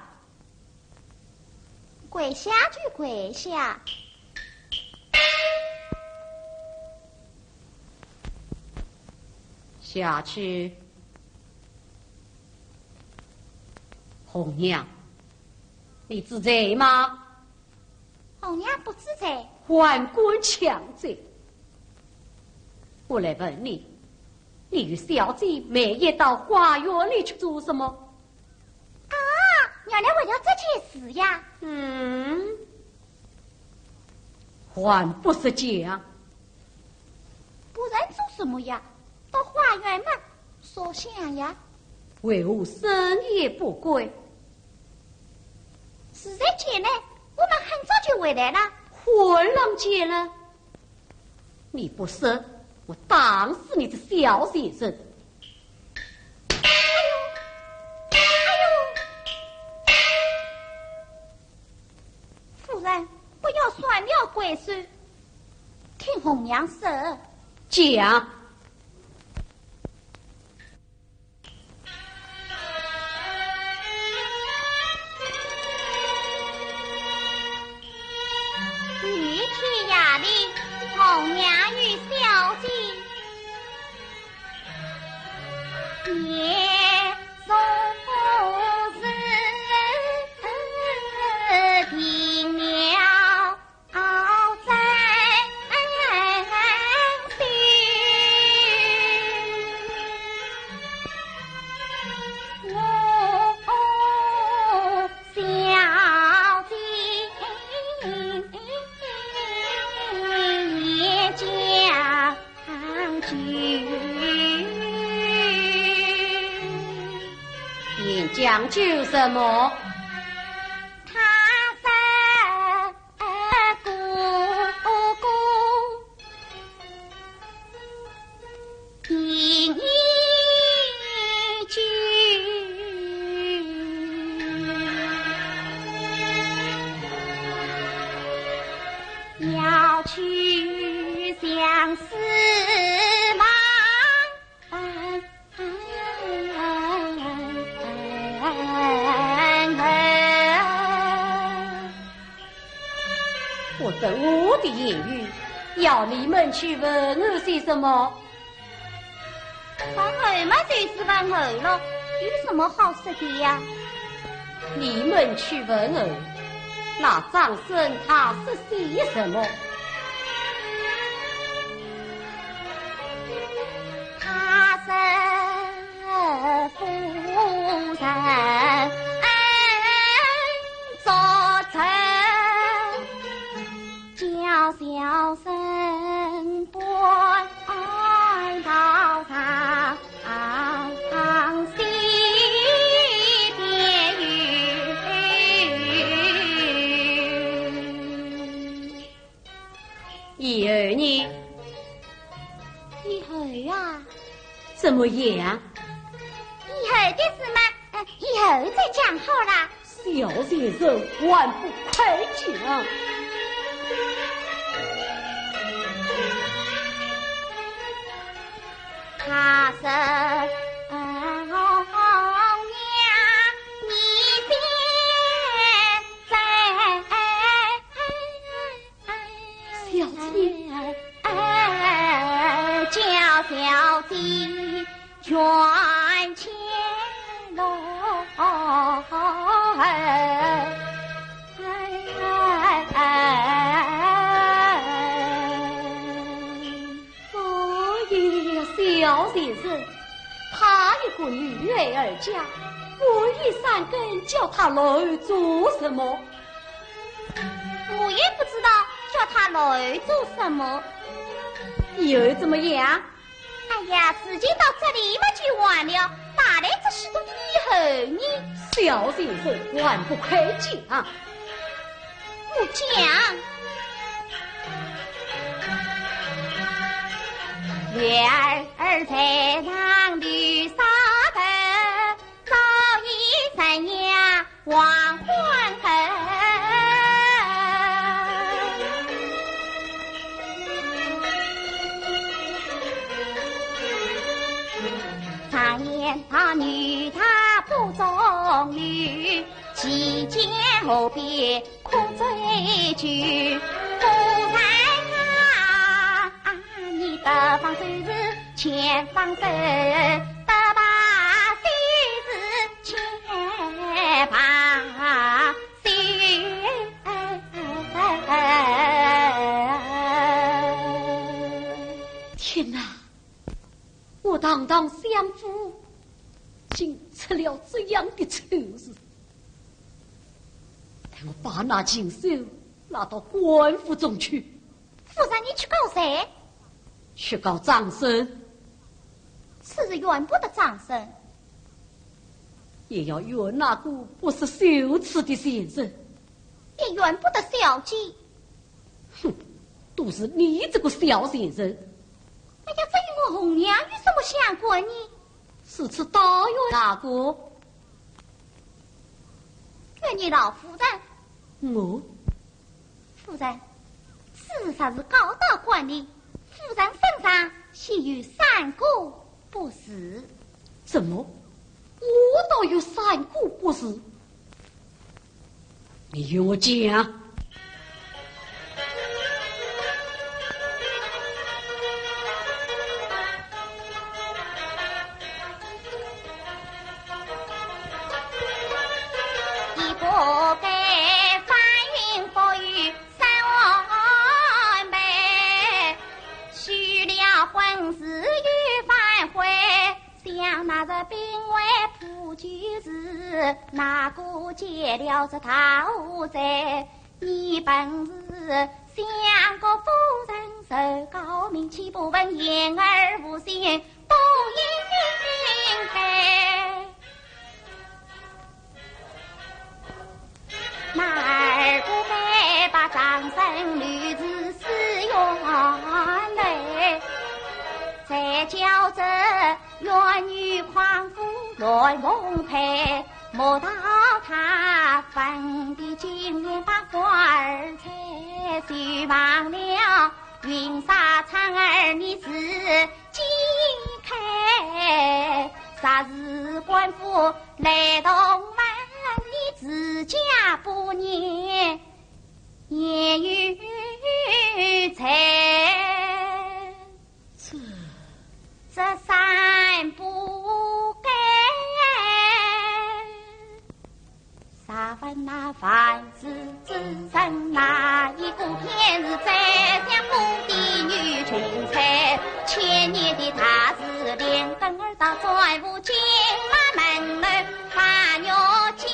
跪下就跪下。下去。红娘，你知罪吗？红娘不知罪。还敢强嘴！我来问你，你与小姐每夜到花园里去做什么？ 啊，原来为了这件事呀。嗯，还不实讲。不然做什么呀？到花园嘛，烧香呀。为何深夜不归？时辰既来，我们很早就回来了。欢郎见了。 你不说，我打死你这小贱人！哎呦，哎呦！夫人，不要耍了怪手，听红娘说。讲。 一天夜里，红娘与小姐夜宿时，停了 演讲究什么？他是哥哥，第一句要去相思嘛。 我等我的言语，要你们去问候些什么？问候嘛，就是问候了，有什么好说的呀？ 你们去问候，那张生他是些什么？他是夫人做成 叫小生搬到上西边去。以后呢？以后啊？怎么样？以后的事嘛，呃，以后再讲好啦。 小贱人还不快讲！他是红娘，你别再小姐。叫小姐全乾隆。先生，她一个女孩儿家，半夜三更叫她来做什么？我也不知道叫她来做什么。又怎么样？哎呀，事情到这里嘛就完了，哪来这许多以后呢？小先生，还不快讲！ 不讲。月儿在上头烧灯，照一山呀黄昏后。常言道女大不中留，其间何必 可追究。夫人啊，你得放手是千放手，得罢手是千罢手。天哪！我堂堂相府，竟出了这样的丑事。 待我把那禽兽拉到官府中去。夫人，你去告谁？去告张生。此事怨不得张生。也要怨那个不识羞耻的贱人。也怨不得小姐。 哼，都是你这个小贱人。哎呀，这与我红娘有什么相关呢？如此倒怨哪个？怨你老夫人。我？夫人，此事是告到官里，夫人身上岂有三个不是？怎么？我倒有三个不是？ 你与我讲。一个该翻云覆雨三万倍，许了婚事又反悔， 想那日兵败土居士，哪个解了这大祸哉？你本是相国夫人，受诰命，岂不问言而无信，都应该。 那二个该把张生留至寺院内，再叫这怨女狂妇来奉陪，莫道他粉笔金砚把官儿猜，谁忘了云纱窗儿你自 解开，若是官府来动问，你自家不念，也有罪。这，这三不该。 若问那犯事之人，哪一个便是宰相府的女奴才？千年的大事连根儿到，再无金马门楼把玉简。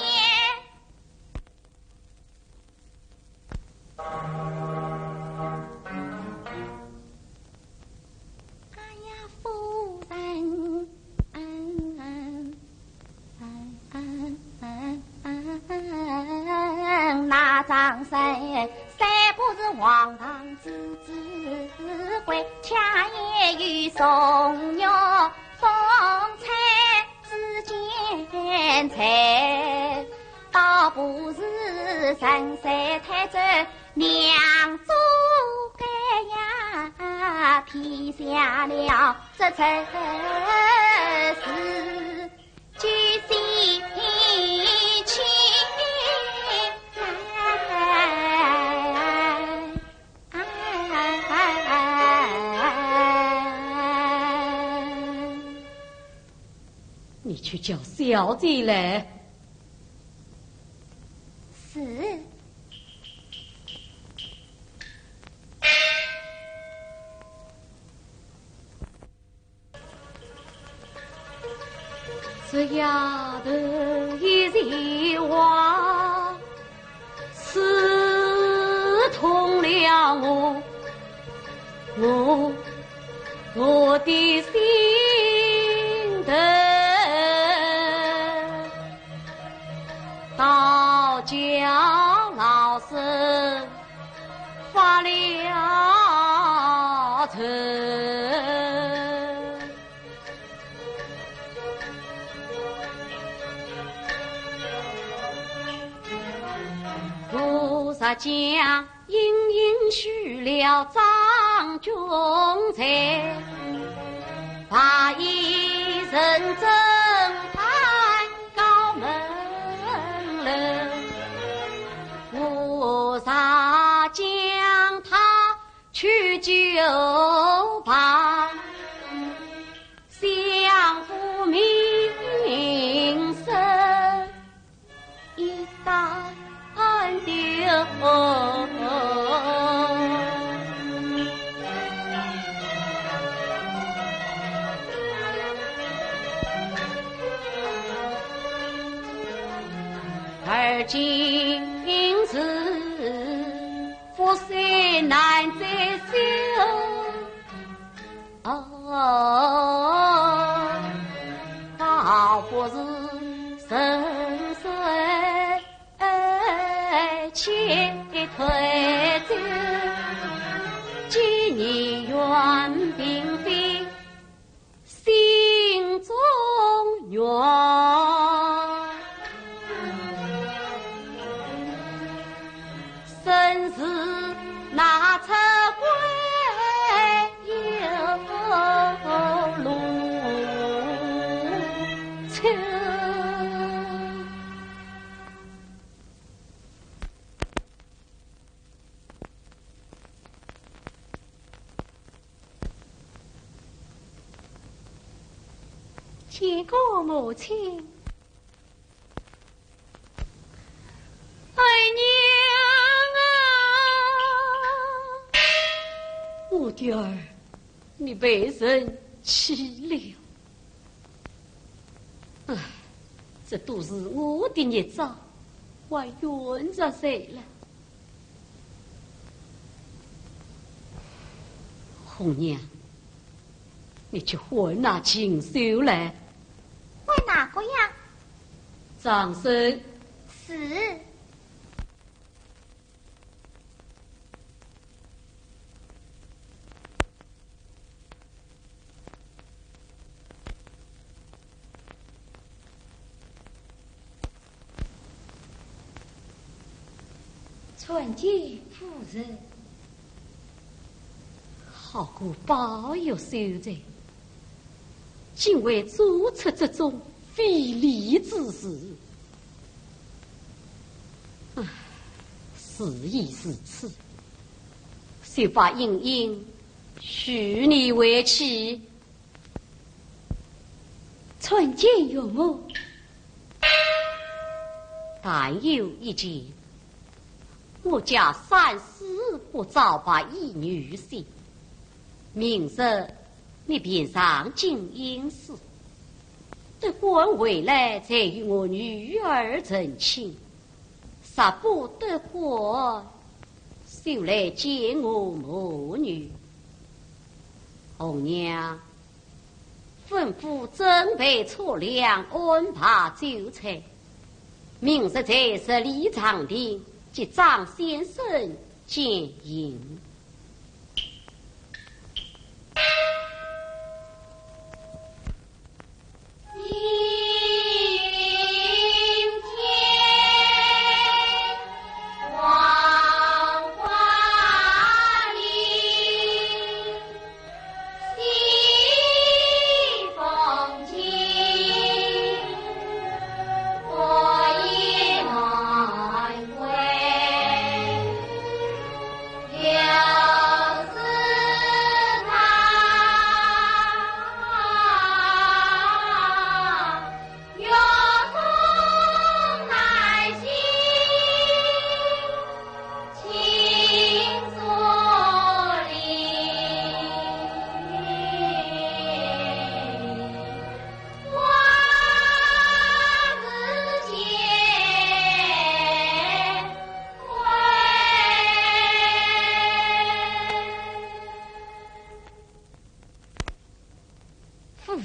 哎呀，夫人，嗯，嗯，嗯，嗯，嗯，那张生虽不是皇堂之子贵，却也有荣辱风采之间才，倒不如陈岁太守 娘做该呀，撇下了这陈氏救心情。你去叫小姐来。是。这丫头一席话，刺痛了我，我，我的心头。倒叫老身发了愁。 菩萨讲，应应许了张君才，白衣人正拜高门楼。菩萨讲，他去就罢， 相府名声一旦丢。而今是福寿难再修。 哦，倒不如人生且退走，纪念远并非心中愿。 身是那赤鬼又露秋。见过母亲。 二娘啊！我的儿，你被人欺了。唉，这都是我的孽障，还怨着谁了？红娘，你去唤那禽兽来。唤哪个呀？张生。是。 参见夫人。好个宝玉秀才，竟会做出这种非礼之事。唉，事已如此，就把莺莺许你为妻。 参见岳母。但有一件，我家三世不招白衣女婿，明日你便上京应试，得官回来再与我女儿成亲，若不得官，就来见我母女。红娘， 吩咐准备车辆，安排酒菜，明日在十里长亭接张先生饯行。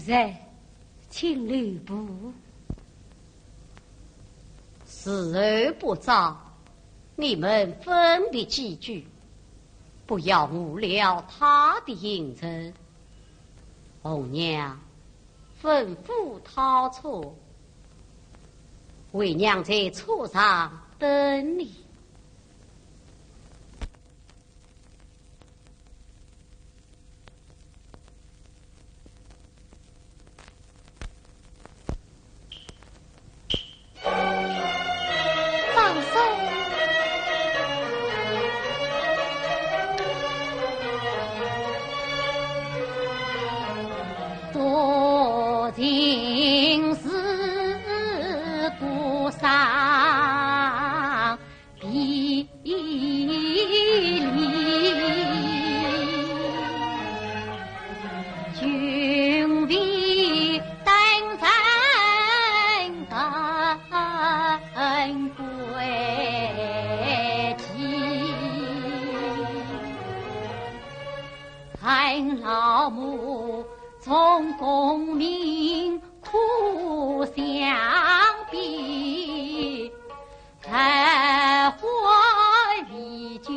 来，请留步。时候不早，你们分别几句，不要误了他的行程。红娘，吩咐套车，为娘在车上等你。 放手。多情是孤伤 别离，君非单程更归期。恨老母从功名苦相比， 才欢喜酒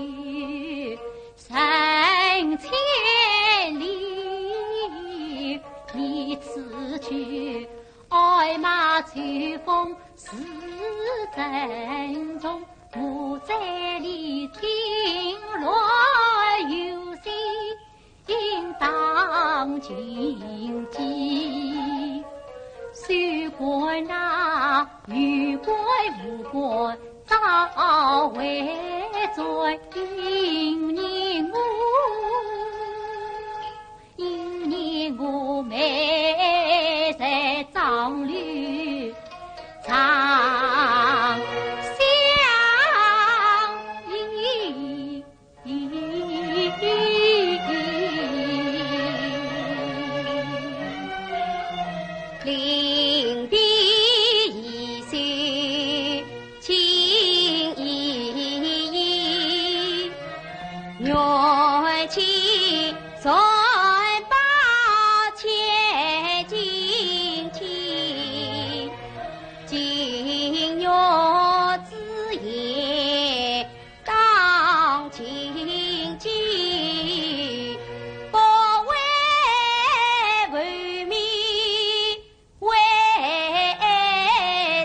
胜千里。你此去，爱马秋风是珍重，我在里听落有心 应当谨记。虽管那有归无归，早回转。因念我，因念我妹在张柳长相依。 临别已须情依依，愿寄传报且尽期。今月之夜 当尽期，不为父命为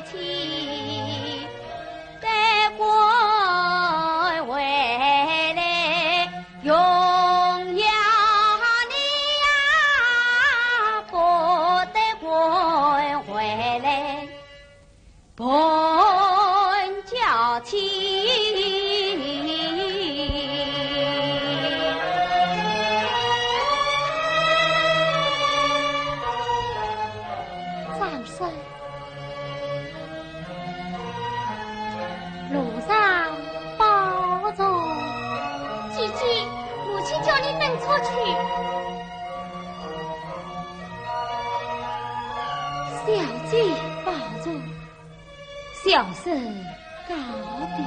妻，得赶回来荣耀你啊，不得赶回来 伴娇妻。张生，路上保重。姐姐，母亲叫你等车去。小姐保重。 小生告别。